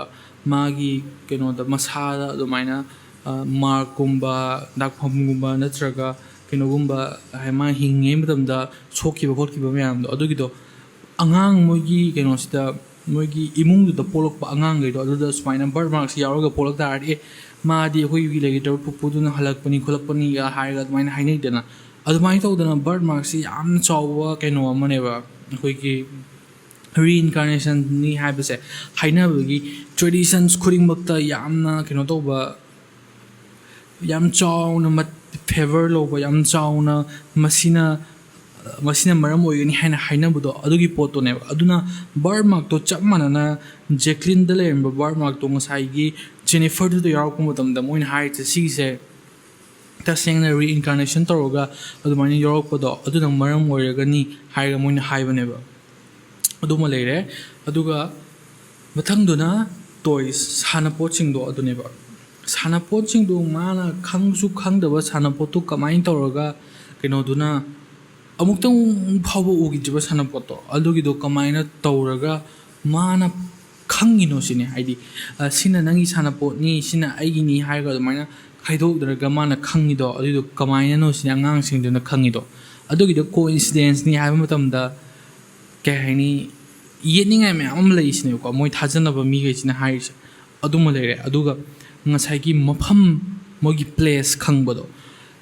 ꯃꯥꯒꯤ ꯀꯩꯅꯣꯗ, ꯃꯁꯥꯗ ꯑꯗꯨꯃꯥꯏꯅ, ꯑ, ꯃꯥꯔꯛꯀꯨꯝꯕ, ꯗꯥꯛꯐꯝꯒꯨꯝꯕ ꯅꯠꯇ꯭ꯔꯒ ꯀꯩꯅꯣꯒꯨꯝꯕ, ꯍꯥꯏ-, ꯃꯥ ꯍꯤꯡꯉꯤꯉꯩ ꯃꯇꯝꯗ ꯁꯣꯛꯈꯤꯕ ꯈꯣꯠꯈꯤꯕ ꯃꯌꯥꯝꯗꯣ, ꯑꯗꯨꯒꯤꯗꯣ ꯑꯉꯥꯡ ꯃꯣꯏꯒꯤ ꯀꯩꯅꯣꯁꯤꯗ, ꯃꯣꯏꯒꯤ ꯏꯃꯨꯡꯗꯨꯗ ꯄꯣꯛꯂꯛꯄ ꯑꯉꯥꯡꯈꯩꯗꯣ ꯑꯗꯨꯗ ꯁꯨꯃꯥꯏꯅ ꯕꯔꯠ ꯃꯥꯔꯛꯁꯤ ꯌꯥꯎꯔꯒ ꯄꯣꯛꯂꯛ ꯇꯥꯔꯗꯤ, ꯑꯦ, ꯃꯥꯗꯤ ꯑꯩꯈꯣꯏꯒꯤ ꯂꯩꯈꯤꯗ꯭ꯔꯕ ꯄꯨꯄꯨꯗꯨꯅ ꯍꯜꯂꯛꯄꯅꯤ ꯈꯣꯠꯂꯛꯄꯅꯤꯒ ꯍꯥꯏꯔꯒ ꯑꯗꯨꯃꯥꯏꯅ ꯍꯥꯏꯅꯩꯗꯅ꯫ ꯑꯗꯨꯃꯥꯏꯅ ꯇꯧꯗꯅ ꯕꯔꯠ ꯃꯥꯔꯛꯁꯤ ꯌꯥꯝ ꯆꯥꯎꯕ ꯀꯩꯅꯣ ꯑꯃꯅꯦꯕ, ꯑꯩꯈꯣꯏꯒꯤ ꯔꯤꯏꯟꯀꯥꯔꯅꯦꯁꯟꯅꯤ ꯍꯥꯏꯕꯁꯦ ꯍꯥꯏꯅꯕꯒꯤ ꯇ꯭ꯔꯦꯗꯤꯁꯟꯁ ꯈꯨꯗꯤꯡꯃꯛꯇ ꯌꯥꯝꯅ ꯀꯩꯅꯣ ꯇꯧꯕ, ꯌꯥꯝ ꯆꯥꯎꯅ ꯐꯦꯕꯔ ꯂꯧꯕ, ꯌꯥꯝ ꯆꯥꯎꯅ ꯃꯁꯤꯅ, ꯃꯁꯤꯅ ꯃꯔꯝ ꯑꯣꯏꯒꯅꯤ ꯍꯥꯏꯅ ꯍꯥꯏꯅꯕꯗꯣ, ꯑꯗꯨꯒꯤ ꯄꯣꯠꯇꯨꯅꯦꯕ꯫ ꯑꯗꯨꯅ ꯕꯔꯠ ꯃꯥꯔꯛꯇꯣ ꯆꯞ ꯃꯥꯟꯅꯅ ꯖꯦꯀ꯭ꯂꯤꯟꯗ ꯂꯩꯔꯝꯕ ꯕꯔꯠ ꯃꯥꯔꯛꯇꯣ ꯉꯁꯥꯏꯒꯤ ꯖꯦꯅꯤꯐꯔꯗꯨꯗ ꯌꯥꯎꯔꯛꯄ ꯃꯇꯝꯗ ꯃꯣꯏꯅ ꯍꯥꯏꯔꯤꯁꯦ ꯁꯤꯒꯤꯁꯦ ꯇꯁꯦꯡꯅ ꯔꯤꯏꯟꯀꯥꯔꯅꯦꯁꯟ ꯇꯧꯔꯒ ꯑꯗꯨꯃꯥꯏꯅ ꯌꯥꯎꯔꯛꯄꯗꯣ ꯑꯗꯨꯅ ꯃꯔꯝ ꯑꯣꯏꯔꯒꯅꯤ ꯍꯥꯏꯔꯒ ꯃꯣꯏꯅ ꯍꯥꯏꯕꯅꯦꯕ꯫ ꯑꯗꯨꯃ ꯂꯩꯔꯦ꯫ ꯑꯗꯨꯒ ꯃꯊꯪꯗꯨꯅ ꯇꯣꯏꯁ, ꯁꯥꯟꯅꯄꯣꯠꯁꯤꯡꯗꯣ ꯑꯗꯨꯅꯦꯕ꯫ ꯁꯥꯟꯅꯄꯣꯠꯁꯤꯡꯗꯣ ꯃꯥꯅ ꯈꯪꯁꯨ ꯈꯪꯗꯕ ꯁꯥꯟꯅꯄꯣꯠꯇꯣ ꯀꯃꯥꯏꯅ ꯇꯧꯔꯒ ꯀꯩꯅꯣꯗꯨꯅ ꯑꯃꯨꯛꯇꯪ ꯐꯥꯎꯕ ꯎꯈꯤꯗ꯭ꯔꯤꯕ ꯁꯥꯟꯅꯄꯣꯠꯇꯣ, ꯑꯗꯨꯒꯤꯗꯣ ꯀꯃꯥꯏꯅ ꯇꯧꯔꯒ ꯃꯥꯅ ꯈꯪꯉꯤꯅꯣ ꯁꯤꯅꯦ꯫ ꯍꯥꯏꯗꯤ, ꯑ, ꯁꯤꯅ ꯅꯪꯒꯤ ꯁꯥꯟꯅꯄꯣꯠꯅꯤ, ꯁꯤꯅ ꯑꯩꯒꯤꯅꯤ ꯍꯥꯏꯔꯒ ꯑꯗꯨꯃꯥꯏꯅ ꯈꯥꯏꯗꯣꯛꯅꯔꯒ ꯃꯥꯅ ꯈꯪꯉꯤꯗꯣ, ꯑꯗꯨꯏꯗꯣ ꯀꯃꯥꯏꯅꯅꯣ ꯁꯤꯅꯤ ꯑꯉꯥꯡꯁꯤꯡꯗꯨꯅ ꯈꯪꯉꯤꯗꯣ꯫ ꯑꯗꯨꯒꯤꯗꯣ ꯀꯣꯏꯟꯁꯤꯗꯦꯟꯁꯅꯤ ꯍꯥꯏꯕ ꯃꯇꯝꯗ, ꯀꯩ ꯍꯥꯏꯅꯤ, ꯌꯦꯠꯅꯤꯡꯉꯥꯏ ꯃꯌꯥꯝ ꯑꯃ ꯂꯩꯁꯤꯅꯦꯕꯀꯣ, ꯃꯣꯏ ꯊꯥꯖꯅꯕ ꯃꯤꯈꯩꯁꯤꯅ ꯍꯥꯏꯔꯤꯁꯦ꯫ ꯑꯗꯨꯃ ꯂꯩꯔꯦ꯫ ꯑꯗꯨꯒ ꯉꯁꯥꯏꯒꯤ ꯃꯐꯝ, ꯃꯣꯏꯒꯤ ꯄ꯭ꯂꯦꯁ ꯈꯪꯕꯗꯣ,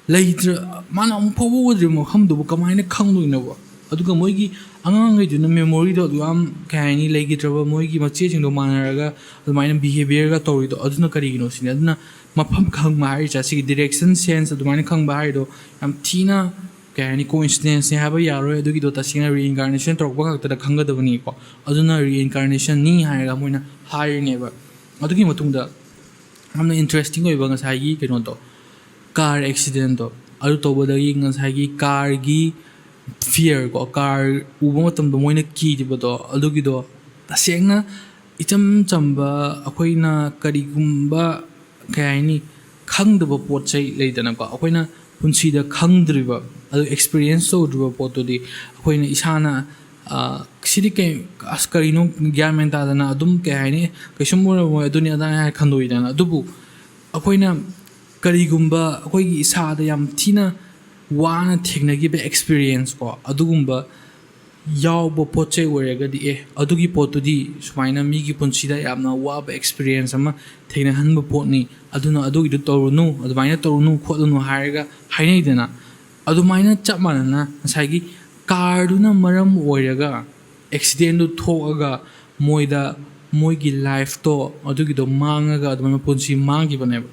ꯂꯩꯇ꯭ꯔ-, ꯃꯥꯅ ꯑꯃꯨꯛ ꯐꯥꯎꯕ ꯎꯗ꯭ꯔꯤꯕ ꯃꯐꯝꯗꯨꯕꯨ ꯀꯃꯥꯏꯅ ꯈꯪꯗꯣꯏꯅꯣꯕ? ꯑꯗꯨꯒ ꯃꯣꯏꯒꯤ ꯑꯉꯥꯡꯈꯩꯗꯨꯅ ꯃꯦꯃꯣꯔꯤꯗꯣ ꯑꯗꯨ ꯌꯥꯝ, ꯀꯩ ꯍꯥꯏꯅꯤ, ꯂꯩꯈꯤꯗ꯭ꯔꯕ, ꯃꯣꯏꯒꯤ ꯃꯆꯦꯁꯤꯡꯗꯣ ꯃꯥꯟꯅꯔꯒ ꯑꯗꯨꯃꯥꯏꯅ ꯕꯤꯍꯦꯕꯤꯌꯔꯒ ꯇꯧꯔꯤꯗꯣ, ꯑꯗꯨꯅ ꯀꯔꯤꯒꯤꯅꯣ ꯁꯤꯅꯤ꯫ ꯑꯗꯨꯅ ꯃꯐꯝ ꯈꯪꯕ ꯍꯥꯏꯔꯤꯁꯦ, ꯑꯁꯤꯒꯤ ꯗꯤꯔꯦꯛꯁꯟ ꯁꯦꯟꯁ ꯑꯗꯨꯃꯥꯏꯅ ꯈꯪꯕ ꯍꯥꯏꯔꯤꯗꯣ ꯌꯥꯝ ꯊꯤꯅ, ꯀꯩ ꯍꯥꯏꯅꯤ, ꯀꯣꯏꯟꯁꯤꯗꯦꯟꯁꯅꯤ ꯍꯥꯏꯕ ꯌꯥꯔꯣꯏ꯫ ꯑꯗꯨꯒꯤꯗꯣ ꯇꯁꯦꯡꯅ ꯔꯤꯏꯟꯀꯥꯔꯅꯦꯁꯟ ꯇꯧꯔꯛꯄ ꯈꯛꯇꯗ ꯈꯪꯒꯗꯕꯅꯤꯀꯣ꯫ ꯑꯗꯨꯅ ꯔꯤꯏꯟꯀꯥꯔꯅꯦꯁꯟꯅꯤ ꯍꯥꯏꯔꯒ ꯃꯣꯏꯅ ꯍꯥꯏꯔꯤꯅꯦꯕ꯫ ꯑꯗꯨꯒꯤ ꯃꯇꯨꯡꯗ ꯌꯥꯝꯅ ꯏꯟꯇꯔꯦꯁꯇꯤꯡ ꯑꯣꯏꯕ ꯉꯁꯥꯏꯒꯤ ꯀꯩꯅꯣꯗꯣ, ꯀꯥꯔ ꯑꯦꯛꯁꯤꯗꯦꯟꯗꯣ, ꯑꯗꯨ ꯇꯧꯕꯗꯒꯤ ꯉꯁꯥꯏꯒꯤ ꯀꯥꯔꯒꯤ ꯐꯤꯌꯔ ꯀꯣ, ꯀꯥꯔ ꯎꯕ ꯃꯇꯝꯗ ꯃꯣꯏꯅ ꯀꯤꯔꯤꯕꯗꯣ, ꯑꯗꯨꯒꯤꯗꯣ ꯇꯁꯦꯡꯅ ꯏꯆꯝ ꯆꯝꯕ, ꯑꯩꯈꯣꯏꯅ ꯀꯔꯤꯒꯨꯝꯕ, ꯀꯩ ꯍꯥꯏꯅꯤ, ꯈꯪꯗꯕ ꯄꯣꯠ ꯆꯩ ꯂꯩꯗꯅꯀꯣ, ꯑꯩꯈꯣꯏꯅ ꯄꯨꯟꯁꯤꯗ ꯈꯪꯗ꯭ꯔꯤꯕ, ꯑꯗꯨ ꯑꯦꯛꯁꯄꯤꯔꯤꯌꯦꯟꯁ ꯇꯧꯗ꯭ꯔꯤꯕ ꯄꯣꯠꯇꯨꯗꯤ ꯑꯩꯈꯣꯏꯅ ꯏꯁꯥꯅ, ꯑ, "ꯁꯤꯗꯤ ꯀꯩ, ꯑꯁ, ꯀꯔꯤꯅꯣ?" ꯒ꯭ꯌꯥꯟ ꯃꯦꯟ ꯇꯥꯗꯅ ꯑꯗꯨꯝ, ꯀꯩ ꯍꯥꯏꯅꯤ, "ꯀꯩꯁꯨꯝ ꯑꯣꯏꯔꯝꯃꯣꯏ, ꯑꯗꯨꯅꯤ ꯑꯗꯥꯅꯤ" ꯍꯥꯏꯔ ꯈꯟꯗꯣꯛꯏꯗꯅ꯫ ꯑꯗꯨꯕꯨ ꯑꯩꯈꯣꯏꯅ ꯀꯔꯤꯒꯨꯝꯕ ꯑꯩꯈꯣꯏꯒꯤ ꯏꯁꯥꯗ ꯌꯥꯝ ꯊꯤꯅ ꯋꯥꯅ ꯊꯦꯡꯅꯈꯤꯕ ꯑꯦꯛꯁꯄꯤꯔꯤꯌꯦꯟꯁ ꯀꯣ, ꯑꯗꯨꯒꯨꯝꯕ ꯌꯥꯎꯕ ꯄꯣꯠ ꯆꯩ ꯑꯣꯏꯔꯒꯗꯤ, "ꯑꯦ, ꯑꯗꯨꯒꯤ ꯄꯣꯠꯇꯨꯗꯤ ꯁꯨꯃꯥꯏꯅ ꯃꯤꯒꯤ ꯄꯨꯟꯁꯤꯗ ꯌꯥꯝꯅ ꯋꯥꯕ ꯑꯦꯛꯁꯄꯤꯔꯤꯌꯦꯟꯁ ꯑꯃ ꯊꯦꯡꯅꯍꯟꯕ ꯄꯣꯠꯅꯤ, ꯑꯗꯨꯅ ꯑꯗꯨꯒꯤꯗꯨ ꯇꯧꯔꯨꯅꯨ, ꯑꯗꯨꯃꯥꯏꯅ ꯇꯧꯔꯨꯅꯨ ꯈꯣꯠꯂꯨꯅꯨ" ꯍꯥꯏꯔꯒ ꯍꯥꯏꯅꯩꯗꯅ꯫ ꯑꯗꯨꯃꯥꯏꯅ ꯆꯞ ꯃꯥꯟꯅꯅ ꯉꯁꯥꯏꯒꯤ ꯀꯥꯔꯗꯨꯅ ꯃꯔꯝ ꯑꯣꯏꯔꯒ ꯑꯦꯛꯁꯤꯗꯦꯟꯗꯨ ꯊꯣꯛꯑꯒ ꯃꯣꯏꯗ ꯃꯣꯏꯒꯤ ꯂꯥꯏꯐꯇꯣ ꯑꯗꯨꯒꯤꯗꯣ ꯃꯥꯡꯉꯒ ꯑꯗꯨꯃꯥꯏꯅ ꯄꯨꯟꯁꯤ ꯃꯥꯡꯈꯤꯕꯅꯦꯕ꯫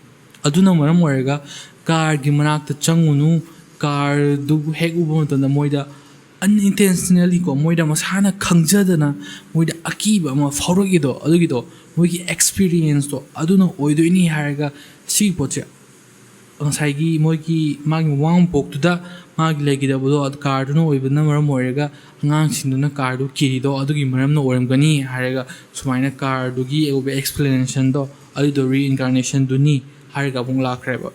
ꯑꯗꯨꯅ ꯃꯔꯝ ꯑꯣꯏꯔꯒ ꯀꯥꯔꯒꯤ ꯃꯅꯥꯛꯇ ꯆꯪꯉꯨꯅꯨ, ꯀꯥꯔꯗꯨ ꯍꯦꯛ ꯎꯕ ꯃꯇꯝꯗ ꯃꯣꯏꯗ unintentionally ꯀꯣ, ꯃꯣꯏꯗ ꯃꯁꯥꯅ ꯈꯪꯖꯗꯅ ꯃꯣꯏꯗ ꯑꯀꯤꯕ ꯑꯃ ꯐꯥꯎꯔꯛꯏꯗꯣ, ꯑꯗꯨꯒꯤꯗꯣ ꯃꯣꯏꯒꯤ ꯑꯦꯛꯁꯄꯤꯔꯤꯌꯦꯟꯁꯇꯣ ꯑꯗꯨꯅ ꯑꯣꯏꯗꯣꯏꯅꯤ ꯍꯥꯏꯔꯒ ꯁꯤꯒꯤ ꯄꯣꯠꯁꯦ ꯉꯁꯥꯏꯒꯤ ꯃꯣꯏꯒꯤ, ꯃꯥꯒꯤ ꯃꯃꯥ ꯃꯄꯣꯛꯇꯨꯗ ꯃꯥꯒꯤ ꯂꯩꯈꯤꯗꯕꯗꯣ ꯀꯥꯔꯗꯨꯅ ꯑꯣꯏꯕꯅ ꯃꯔꯝ ꯑꯣꯏꯔꯒ ꯑꯉꯥꯡꯁꯤꯡꯗꯨꯅ ꯀꯥꯔꯗꯨ ꯀꯤꯔꯤꯗꯣ ꯑꯗꯨꯒꯤ ꯃꯔꯝꯅ ꯑꯣꯏꯔꯝꯒꯅꯤ ꯍꯥꯏꯔꯒ ꯁꯨꯃꯥꯏꯅ ꯀꯥꯔꯗꯨꯒꯤ ꯑꯣꯏꯕ ꯑꯦꯛꯁꯄ꯭ꯂꯦꯅꯦꯁꯟꯗꯣ ꯑꯗꯨꯗꯣ ꯔꯤꯏꯟꯀꯥꯔꯅꯦꯁꯟꯗꯨꯅꯤ ꯍꯥꯏꯔꯒ ꯑꯃꯨꯛ ꯂꯥꯛꯈ꯭ꯔꯦꯕ꯫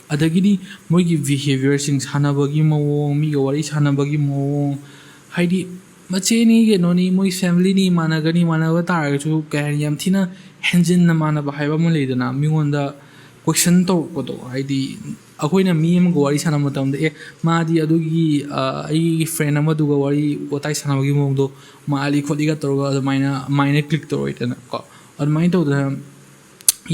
ꯑꯗꯒꯤꯗꯤ ꯃꯣꯏꯒꯤ ꯕꯤꯍꯦꯕꯤꯌꯔꯁꯤꯡ, ꯁꯥꯟꯅꯕꯒꯤ ꯃꯑꯣꯡ, ꯃꯤꯒ ꯋꯥꯔꯤ ꯁꯥꯟꯅꯕꯒꯤ ꯃꯑꯣꯡ, ꯍꯥꯏꯗꯤ ꯃꯆꯦꯅꯤ ꯀꯩꯅꯣꯅꯤ, ꯃꯣꯏ ꯐꯦꯃꯤꯂꯤꯅꯤ, ꯃꯥꯟꯅꯒꯅꯤ, ꯃꯥꯟꯅꯕ ꯇꯥꯔꯒꯁꯨ ꯀꯩ ꯍꯥꯏꯅꯤ, ꯌꯥꯝ ꯊꯤꯅ ꯍꯦꯟꯖꯤꯟꯅ ꯃꯥꯟꯅꯕ ꯍꯥꯏꯕ ꯑꯃ ꯂꯩꯗꯅ, ꯃꯤꯉꯣꯟꯗ ꯀꯣꯏꯁꯟ ꯇꯧꯔꯛꯄꯗꯣ, ꯍꯥꯏꯗꯤ ꯑꯩꯈꯣꯏꯅ ꯃꯤ ꯑꯃꯒ ꯋꯥꯔꯤ ꯁꯥꯟꯅꯕ ꯃꯇꯝꯗ, "ꯑꯦ, ꯃꯥꯗꯤ ꯑꯗꯨꯒꯤ, ꯑ, ꯑꯩꯒꯤ ꯐ꯭ꯔꯦꯟ ꯑꯃꯗꯨꯒ ꯋꯥꯔꯤ ꯋꯥꯇꯥꯏ ꯁꯥꯟꯅꯕꯒꯤ ꯃꯑꯣꯡꯗꯣ ꯃꯥꯜꯂꯤ ꯈꯣꯠꯂꯤꯒ" ꯇꯧꯔꯒ ꯑꯗꯨꯃꯥꯏꯅ ꯃꯥꯏꯟꯗ ꯀ꯭ꯂꯤꯛ ꯇꯧꯔꯣꯏꯗꯅꯀꯣ꯫ ꯑꯗꯨꯃꯥꯏꯅ ꯇꯧꯗꯅ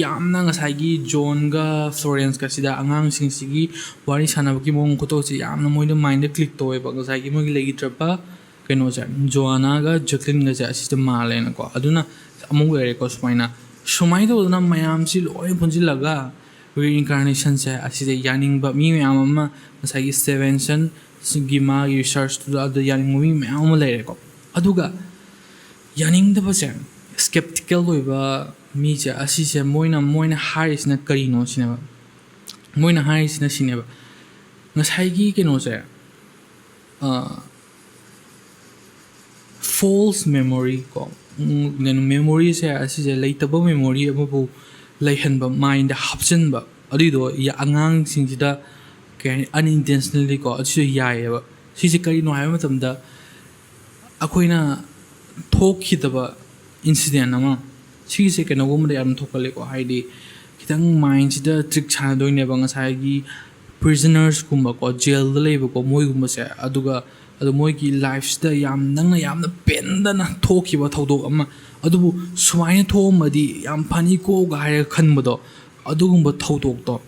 ꯌꯥꯝꯅ ꯉꯁꯥꯏꯒꯤ ꯖꯣꯟꯒ ꯐ꯭ꯂꯣꯔꯦꯟꯁꯀꯁꯤꯗ, ꯑꯉꯥꯡꯁꯤꯡꯁꯤꯒꯤ ꯋꯥꯔꯤ ꯁꯥꯟꯅꯕꯒꯤ ꯃꯑꯣꯡ ꯈꯨꯇꯧꯁꯦ ꯌꯥꯝꯅ ꯃꯣꯏꯗ ꯃꯥꯏꯟꯗ ꯀ꯭ꯂꯤꯛ ꯇꯧꯋꯦꯕ, ꯉꯁꯥꯏꯒꯤ ꯃꯣꯏꯒꯤ ꯂꯩꯈꯤꯗ꯭ꯔꯕ ꯀꯩꯅꯣꯁꯦ, ꯖꯣꯑꯥꯅꯥꯒ ꯖꯦꯀ꯭ꯂꯤꯟꯒꯁꯦ ꯑꯁꯤꯗ ꯃꯥꯜꯂꯦꯅꯀꯣ꯫ ꯑꯗꯨꯅ ꯑꯃꯨꯛ ꯂꯩꯔꯦꯀꯣ ꯁꯨꯃꯥꯏꯅ꯫ ꯁꯨꯃꯥꯏꯅ ꯇꯧꯗꯅ ꯃꯌꯥꯝꯁꯤ ꯂꯣꯏ ꯄꯨꯟꯁꯤꯜꯂꯒ ꯔꯤꯏꯟꯀꯥꯔꯅꯦꯁꯟꯁꯦ ꯑꯁꯤꯗ ꯌꯥꯅꯤꯡꯕ ꯃꯤ ꯃꯌꯥꯝ ꯑꯃ, ꯉꯁꯥꯏꯒꯤ ꯁ꯭ꯇꯤꯚꯦꯟꯁꯟꯒꯤ ꯃꯥꯒꯤ ꯔꯤꯁꯔꯁꯇꯨꯗ ꯑꯗꯨꯗ ꯌꯥꯅꯤꯡꯕ ꯃꯤ ꯃꯌꯥꯝ ꯑꯃ ꯂꯩꯔꯦꯀꯣ꯫ ꯑꯗꯨꯒ ꯌꯥꯅꯤꯡꯗꯕꯁꯦ, ꯁ꯭ꯀꯦꯞꯇꯤꯀꯦꯜ ꯑꯣꯏꯕ ꯃꯤꯁꯦ, ꯑꯁꯤꯁꯦ ꯃꯣꯏꯅ, ꯃꯣꯏꯅ ꯍꯥꯏꯔꯤꯁꯤꯅ ꯀꯔꯤꯅꯣ ꯁꯤꯅꯦꯕ꯫ ꯃꯣꯏꯅ ꯍꯥꯏꯔꯤꯁꯤꯅ ꯁꯤꯅꯦꯕ, ꯉꯁꯥꯏꯒꯤ ꯀꯩꯅꯣꯁꯦ, ꯐꯣꯜꯁ ꯃꯦꯃꯣꯔꯤ ꯀꯣ, ꯎꯝ, ꯀꯩꯅꯣ, ꯃꯦꯃꯣꯔꯤꯁꯦ, ꯑꯁꯤꯁꯦ ꯂꯩꯇꯕ ꯃꯦꯃꯣꯔꯤ ꯑꯃꯕꯨ ꯂꯩꯍꯟꯕ, ꯃꯥꯏꯟꯗ ꯍꯥꯞꯆꯤꯟꯕ, ꯑꯗꯨꯏꯗꯣ ꯌꯥ-, ꯑꯉꯥꯡꯁꯤꯡꯁꯤꯗ ꯀꯩ ꯍꯥꯏꯅꯤ, ꯑꯟꯏꯟꯇꯦꯟꯁꯅꯦꯜꯂꯤ ꯀꯣ, ꯑꯗꯨꯁꯨ ꯌꯥꯏꯌꯦꯕ꯫ ꯁꯤꯁꯦ ꯀꯔꯤꯅꯣ ꯍꯥꯏꯕ ꯃꯇꯝꯗ, ꯑꯩꯈꯣꯏꯅ ꯊꯣꯛꯈꯤꯗꯕ ꯏꯟꯁꯤꯗꯦꯟ ꯑꯃ, ꯁꯤꯒꯤꯁꯦ ꯀꯩꯅꯣꯒꯨꯝꯕꯗ ꯌꯥꯝ ꯊꯣꯛꯀꯜꯂꯦꯀꯣ, ꯍꯥꯏꯗꯤ ꯈꯤꯇꯪ ꯃꯥꯏꯟꯁꯤꯗ ꯇ꯭ꯔꯤꯛ ꯁꯥꯟꯅꯗꯣꯏꯅꯦꯕ, ꯉꯁꯥꯏꯒꯤ ꯄ꯭ꯔꯤꯖꯅꯔꯁꯀꯨꯝꯕꯀꯣ, ꯖꯦꯜꯗ ꯂꯩꯕꯀꯣ, ꯃꯣꯏꯒꯨꯝꯕꯁꯦ꯫ ꯑꯗꯨꯒ ꯑꯗꯣ ꯃꯣꯏꯒꯤ ꯂꯥꯏꯐꯁꯤꯗ ꯌꯥꯝ, ꯅꯪꯅ ꯌꯥꯝꯅ ꯄꯦꯟꯗꯅ ꯊꯣꯛꯈꯤꯕ ꯊꯧꯗꯣꯛ ꯑꯃ, ꯑꯗꯨꯕꯨ ꯁꯨꯃꯥꯏꯅ ꯊꯣꯛꯑꯝꯃꯗꯤ ꯌꯥꯝ ꯐꯅꯤꯀꯣꯒ ꯍꯥꯏꯔꯒ ꯈꯟꯕꯗꯣ, ꯑꯗꯨꯒꯨꯝꯕ ꯊꯧꯗꯣꯛꯇꯣ,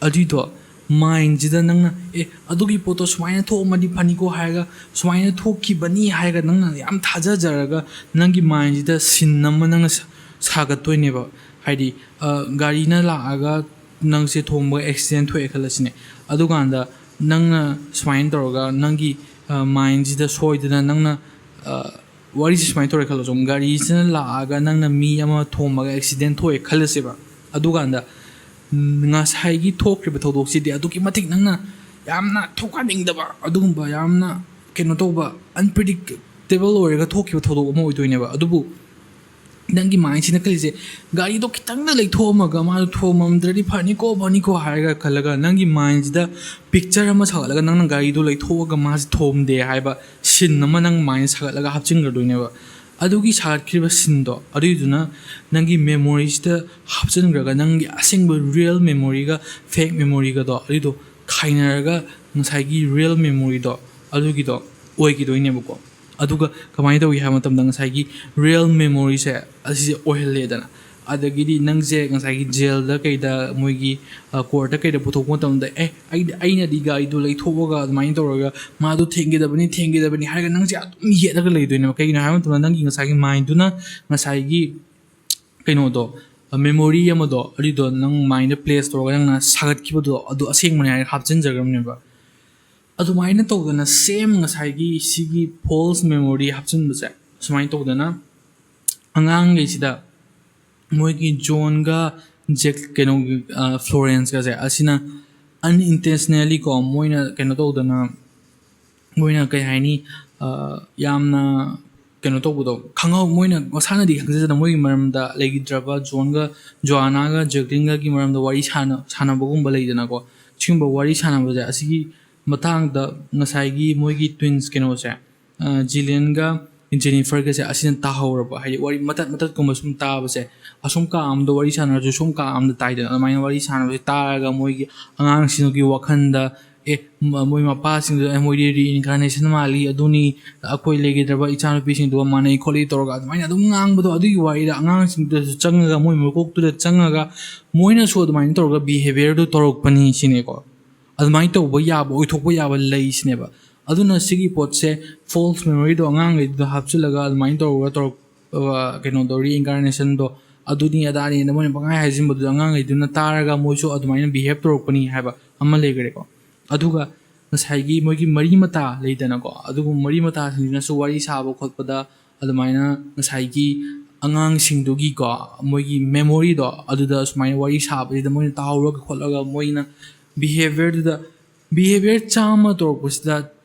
ꯑꯗꯨꯏꯗꯣ ꯃꯥꯏꯟꯁꯤꯗ ꯅꯪꯅ, "ꯑꯦ, ꯑꯗꯨꯒꯤ ꯄꯣꯠꯇꯣ ꯁꯨꯃꯥꯏꯅ ꯊꯣꯛꯑꯝꯃꯗꯤ ꯐꯅꯤꯀꯣ" ꯍꯥꯏꯔꯒ, ꯁꯨꯃꯥꯏꯅ ꯊꯣꯛꯈꯤꯕꯅꯤ ꯍꯥꯏꯔꯒ ꯅꯪꯅ ꯌꯥꯝ ꯊꯥꯖꯖꯔꯒ ꯅꯪꯒꯤ ꯃꯥꯏꯟꯁꯤꯗ ꯁꯤꯟ ꯑꯃ ꯅꯪꯅ ꯁꯥ-, ꯁꯥꯒꯠꯇꯣꯏꯅꯦꯕ꯫ ꯍꯥꯏꯗꯤ, ꯑ, ꯒꯥꯔꯤꯅ ꯂꯥꯛꯑꯒ ꯅꯪꯁꯦ ꯊꯣꯝꯕꯒ ꯑꯦꯛꯁꯤꯗꯦꯟ ꯊꯣꯛꯑꯦ ꯈꯜꯂꯁꯤꯅꯦ꯫ ꯑꯗꯨꯀꯥꯟꯗ ꯅꯪꯅ ꯁꯨꯃꯥꯏꯅ ꯇꯧꯔꯒ ꯅꯪꯒꯤ, ꯑ, ꯃꯥꯏꯟꯁꯤꯗ ꯁꯣꯏꯗꯅ ꯅꯪꯅ, ꯑ, ꯋꯥꯔꯤꯁꯤ ꯁꯨꯃꯥꯏꯅ ꯇꯧꯔꯦ ꯈꯜꯂꯣ, ꯁꯨꯝ ꯒꯥꯔꯤꯁꯤꯅ ꯂꯥꯛꯑꯒ ꯅꯪꯅ ꯃꯤ ꯑꯃ ꯊꯣꯝꯃꯒ ꯑꯦꯛꯁꯤꯗꯦꯟ ꯊꯣꯛꯑꯦ ꯈꯜꯂꯁꯦꯕ꯫ ꯑꯗꯨꯀꯥꯟꯗ ꯉꯁꯥꯏꯒꯤ ꯊꯣꯛꯈ꯭ꯔꯤꯕ ꯊꯧꯗꯣꯛꯁꯤꯗꯤ ꯑꯗꯨꯛꯀꯤ ꯃꯇꯤꯛ ꯅꯪꯅ ꯌꯥꯝꯅ ꯊꯧꯒꯠꯅꯤꯡꯗꯕ, ꯑꯗꯨꯒꯨꯝꯕ ꯌꯥꯝꯅ ꯀꯩꯅꯣ ꯇꯧꯕ, ꯑꯟꯄ꯭ꯔꯤꯗꯤꯛꯇꯦꯕꯜ ꯑꯣꯏꯔꯒ ꯊꯣꯛꯈꯤꯕ ꯊꯧꯗꯣꯛ ꯑꯃ ꯑꯣꯏꯗꯣꯏꯅꯦꯕ꯫ ꯑꯗꯨꯕꯨ ꯅꯪꯒꯤ ꯃꯥꯏꯟꯁꯤꯅ ꯈꯜꯂꯤꯁꯦ, "ꯒꯥꯔꯤꯗꯣ ꯈꯤꯇꯪꯗ ꯂꯩꯊꯣꯛꯑꯝꯃꯒ ꯃꯥꯗꯣ ꯊꯣꯝꯃꯝꯗ꯭ꯔꯗꯤ ꯐꯅꯤꯀꯣ, ꯐꯅꯤꯀꯣ" ꯍꯥꯏꯔꯒ ꯈꯜꯂꯒ, ꯅꯪꯒꯤ ꯃꯥꯏꯟꯁꯤꯗ ꯄꯤꯛꯆꯔ ꯑꯃ ꯁꯥꯒꯠꯂꯒ, ꯅꯪꯅ ꯒꯥꯔꯤꯗꯣ ꯂꯩꯊꯣꯛꯑꯒ ꯃꯥꯁꯦ ꯊꯣꯝꯗꯦ ꯍꯥꯏꯕ ꯁꯤꯟ ꯑꯃ ꯅꯪ ꯃꯥꯏꯟ ꯁꯥꯒꯠꯂꯒ ꯍꯥꯞꯆꯤꯟꯈ꯭ꯔꯗꯣꯏꯅꯦꯕ꯫ ꯑꯗꯨꯒꯤ ꯁꯥꯒꯠꯈ꯭ꯔꯤꯕ ꯁꯤꯟꯗꯣ ꯑꯗꯨꯏꯗꯨꯅ ꯅꯪꯒꯤ ꯃꯦꯃꯣꯔꯤꯁꯤꯗ ꯍꯥꯞꯆꯤꯟꯈ꯭ꯔꯒ ꯅꯪꯒꯤ ꯑꯁꯦꯡꯕ ꯔꯤꯌꯦꯜ ꯃꯦꯃꯣꯔꯤꯒ ꯐꯦꯛ ꯃꯦꯃꯣꯔꯤꯒꯗꯣ ꯑꯗꯨꯏꯗꯣ ꯈꯥꯏꯅꯔꯒ ꯉꯁꯥꯏꯒꯤ ꯔꯤꯌꯦꯜ ꯃꯦꯃꯣꯔꯤꯗꯣ ꯑꯗꯨꯒꯤꯗꯣ ꯑꯣꯏꯈꯤꯗꯣꯏꯅꯦꯕꯀꯣ꯫ ꯑꯗꯨꯒ ꯀꯃꯥꯏꯅ ꯇꯧꯏ ꯍꯥꯏꯕ ꯃꯇꯝꯗ ꯉꯁꯥꯏꯒꯤ ꯔꯤꯌꯦꯜ ꯃꯦꯃꯣꯔꯤꯁꯦ ꯑꯁꯤꯁꯦ ꯑꯣꯏꯍꯜꯂꯦꯗꯅ꯫ ꯑꯗꯒꯤꯗꯤ ꯅꯪꯁꯦ ꯉꯁꯥꯏꯒꯤ ꯖꯦꯜꯗ ꯀꯩꯗ ꯃꯣꯏꯒꯤ ꯀꯣꯔꯠꯇ ꯀꯩꯗ ꯄꯨꯊꯣꯛꯄ ꯃꯇꯝꯗ ꯑꯦ ꯑꯩ ꯑꯩꯅꯗꯤ ꯒꯥꯔꯤꯗꯣ ꯂꯩꯊꯣꯛꯑꯒ ꯑꯗꯨꯃꯥꯏꯅ ꯇꯧꯔꯒ ꯃꯥꯗꯣ ꯊꯦꯡꯒꯗꯕꯅꯤ ꯊꯦꯡꯒꯗꯕꯅꯤ ꯍꯥꯏꯔꯒ ꯅꯪꯁꯦ ꯑꯗꯨꯝ ꯌꯦꯠꯂꯒ ꯂꯩꯗꯣꯏꯅꯦꯕ꯫ ꯀꯩꯒꯤꯅꯣ ꯍꯥꯏꯕ ꯃꯇꯝꯗ ꯅꯪꯒꯤ ꯉꯁꯥꯏꯒꯤ ꯃꯥꯏꯟꯗꯨꯅ ꯉꯁꯥꯏꯒꯤ ꯀꯩꯅꯣꯗꯣ ꯃꯦꯃꯣꯔꯤ ꯑꯃꯗꯣ ꯑꯗꯨꯗꯣ ꯅꯪ ꯃꯥꯏꯟꯗ ꯄ꯭ꯂꯦꯁ ꯇꯧꯔꯒ ꯅꯪꯅ ꯁꯥꯒꯠꯈꯤꯕꯗꯣ ꯑꯗꯨ ꯑꯁꯦꯡꯕꯅꯦ ꯍꯥꯏꯅ ꯍꯥꯞꯆꯤꯟꯖꯈ꯭ꯔꯕꯅꯦꯕ꯫ ꯑꯗꯨꯃꯥꯏꯅ ꯇꯧꯗꯅ ꯁꯦꯝ ꯉꯁꯥꯏꯒꯤ ꯁꯤꯒꯤ ꯐꯣꯜꯁ ꯃꯦꯃꯣꯔꯤ ꯍꯥꯞꯆꯤꯟꯕꯁꯦ ꯁꯨꯃꯥꯏꯅ ꯇꯧꯗꯅ ꯑꯉꯥꯡꯈꯩꯁꯤꯗ ꯃꯣꯏꯒꯤ ꯖꯣꯟꯒ ꯖꯦꯛ ꯀꯩꯅꯣꯒꯤ ꯐ꯭ꯂꯣꯔꯦꯟꯁꯀꯁꯦ ꯑꯁꯤꯅ ꯑꯟꯏꯟꯇꯦꯟꯁꯅꯦꯜꯂꯤꯀꯣ ꯃꯣꯏꯅ ꯀꯩꯅꯣ ꯇꯧꯗꯅ ꯃꯣꯏꯅ ꯀꯩ ꯍꯥꯏꯅꯤ ꯌꯥꯝꯅ ꯀꯩꯅꯣ ꯇꯧꯕꯗꯣ ꯈꯪꯍꯧ ꯃꯣꯏꯅ ꯃꯁꯥꯅꯗꯤ ꯈꯪꯖꯗꯅ ꯃꯣꯏꯒꯤ ꯃꯔꯝꯗ ꯂꯩꯈꯤꯗ꯭ꯔꯕ ꯖꯣꯟꯒ ꯖꯣꯑꯥꯅꯥꯒ ꯖꯦꯛꯂꯤꯟꯒꯒꯤ ꯃꯔꯝꯗ ꯋꯥꯔꯤ ꯁꯥꯟꯅ ꯁꯥꯟꯅꯕꯒꯨꯝꯕ ꯂꯩꯗꯅꯀꯣ꯫ ꯁꯤꯒꯨꯝꯕ ꯋꯥꯔꯤ ꯁꯥꯟꯅꯕꯁꯦ ꯑꯁꯤꯒꯤ ꯃꯇꯥꯡꯗ ꯉꯁꯥꯏꯒꯤ ꯃꯣꯏꯒꯤ ꯇ꯭ꯋꯤꯟꯁ ꯀꯩꯅꯣꯁꯦ ꯖꯤꯂꯤꯌꯟꯒ ꯖꯦꯅꯤꯐꯔꯒꯁꯦ ꯑꯁꯤꯅ ꯇꯥꯍꯧꯔꯕ ꯍꯥꯏꯗꯤ ꯋꯥꯔꯤ ꯃꯇꯠ ꯃꯇꯠꯀꯨꯝꯕ ꯁꯨꯝ ꯇꯥꯕꯁꯦ ꯑꯁꯣꯝ ꯀꯥ ꯑꯃꯗ ꯋꯥꯔꯤ ꯁꯥꯟꯅꯔꯁꯨ ꯁꯣꯝ ꯀꯥ ꯑꯃꯗ ꯇꯥꯏꯗꯅ꯫ ꯑꯗꯨꯃꯥꯏꯅ ꯋꯥꯔꯤ ꯁꯥꯟꯅꯕꯁꯦ ꯇꯥꯔꯒ ꯃꯣꯏꯒꯤ ꯑꯉꯥꯡꯁꯤꯡꯗꯨꯒꯤ ꯋꯥꯈꯜꯗ ꯑꯦ ꯃꯣꯏ ꯃꯄꯥꯁꯤꯡꯗꯨ ꯑꯦ ꯃꯣꯏꯗꯤ ꯔꯤꯏꯟꯀꯥꯔꯅꯦꯁꯟ ꯃꯥꯜꯂꯤ ꯑꯗꯨꯅꯤ ꯑꯩꯈꯣꯏ ꯂꯩꯈꯤꯗ꯭ꯔꯕ ꯏꯆꯥꯅꯨꯄꯤꯁꯤꯡꯗꯨꯒ ꯃꯥꯟꯅꯩ ꯈꯣꯠꯂꯤ ꯇꯧꯔꯒ ꯑꯗꯨꯃꯥꯏꯅ ꯑꯗꯨꯝ ꯉꯥꯡꯕꯗꯣ ꯑꯗꯨꯒꯤ ꯋꯥꯔꯤꯗ ꯑꯉꯥꯡꯁꯤꯡꯗꯨꯗꯁꯨ ꯆꯪꯉꯒ ꯃꯣꯏ ꯃꯀꯣꯛꯇꯨꯗ ꯆꯪꯉꯒ ꯃꯣꯏꯅꯁꯨ ꯑꯗꯨꯃꯥꯏꯅ ꯇꯧꯔꯒ ꯕꯤꯍꯦꯕꯤꯌꯔꯗꯨ ꯇꯧꯔꯛꯄꯅꯤ ꯁꯤꯅꯦꯀꯣ꯫ ꯑꯗꯨꯃꯥꯏꯅ ꯇꯧꯕ ꯌꯥꯕ ꯑꯣꯏꯊꯣꯛꯄ ꯌꯥꯕ ꯂꯩꯁꯤꯅꯦꯕ꯫ ꯑꯗꯨꯅ ꯁꯤꯒꯤ ꯄꯣꯠꯁꯦ ꯐꯣꯜꯁ ꯃꯦꯃꯣꯔꯤꯗꯣ ꯑꯉꯥꯡꯈꯩꯗꯨꯗ ꯍꯥꯞꯆꯤꯜꯂꯒ ꯑꯗꯨꯃꯥꯏꯅ ꯇꯧꯔꯒ ꯇꯧꯔꯛ ꯀꯩꯅꯣꯗꯣ ꯔꯤꯏꯟꯀꯥꯔꯅꯦꯁꯟꯗꯣ ꯑꯗꯨꯅꯤ ꯑꯗꯥꯅꯤꯅ ꯃꯣꯏꯅ ꯄꯪꯍꯥꯏ ꯍꯥꯏꯖꯤꯟꯕꯗꯨꯗ ꯑꯉꯥꯡꯈꯩꯗꯨꯅ ꯇꯥꯔꯒ ꯃꯣꯏꯁꯨ ꯑꯗꯨꯃꯥꯏꯅ ꯕꯤꯍꯦꯕ ꯇꯧꯔꯛꯄꯅꯤ ꯍꯥꯏꯕ ꯑꯃ ꯂꯩꯈ꯭ꯔꯦꯀꯣ꯫ ꯑꯗꯨꯒ ꯉꯁꯥꯏꯒꯤ ꯃꯣꯏꯒꯤ ꯃꯔꯤ ꯃꯇꯥ ꯂꯩꯗꯅꯀꯣ ꯑꯗꯨꯒꯨꯝꯕ ꯃꯔꯤ ꯃꯇꯥꯁꯤꯡꯁꯤꯅꯁꯨ ꯋꯥꯔꯤ ꯁꯥꯕ ꯈꯣꯠꯄꯗ ꯑꯗꯨꯃꯥꯏꯅ ꯉꯁꯥꯏꯒꯤ ꯑꯉꯥꯡꯁꯤꯡꯗꯨꯒꯤꯀꯣ ꯃꯣꯏꯒꯤ ꯃꯦꯃꯣꯔꯤꯗꯣ ꯑꯗꯨꯗ ꯁꯨꯃꯥꯏꯅ ꯋꯥꯔꯤ ꯁꯥꯕꯁꯤꯗ ꯃꯣꯏꯅ ꯇꯥꯍꯧꯔꯒ ꯈꯣꯠꯂꯒ ꯃꯣꯏꯅ ꯕꯤꯍꯦꯕꯤꯌꯔꯗꯨꯗ ꯕꯤꯍꯦꯕꯤꯌꯔ ꯆꯥꯝꯃ ꯇꯧꯔꯛꯄꯁꯤꯗ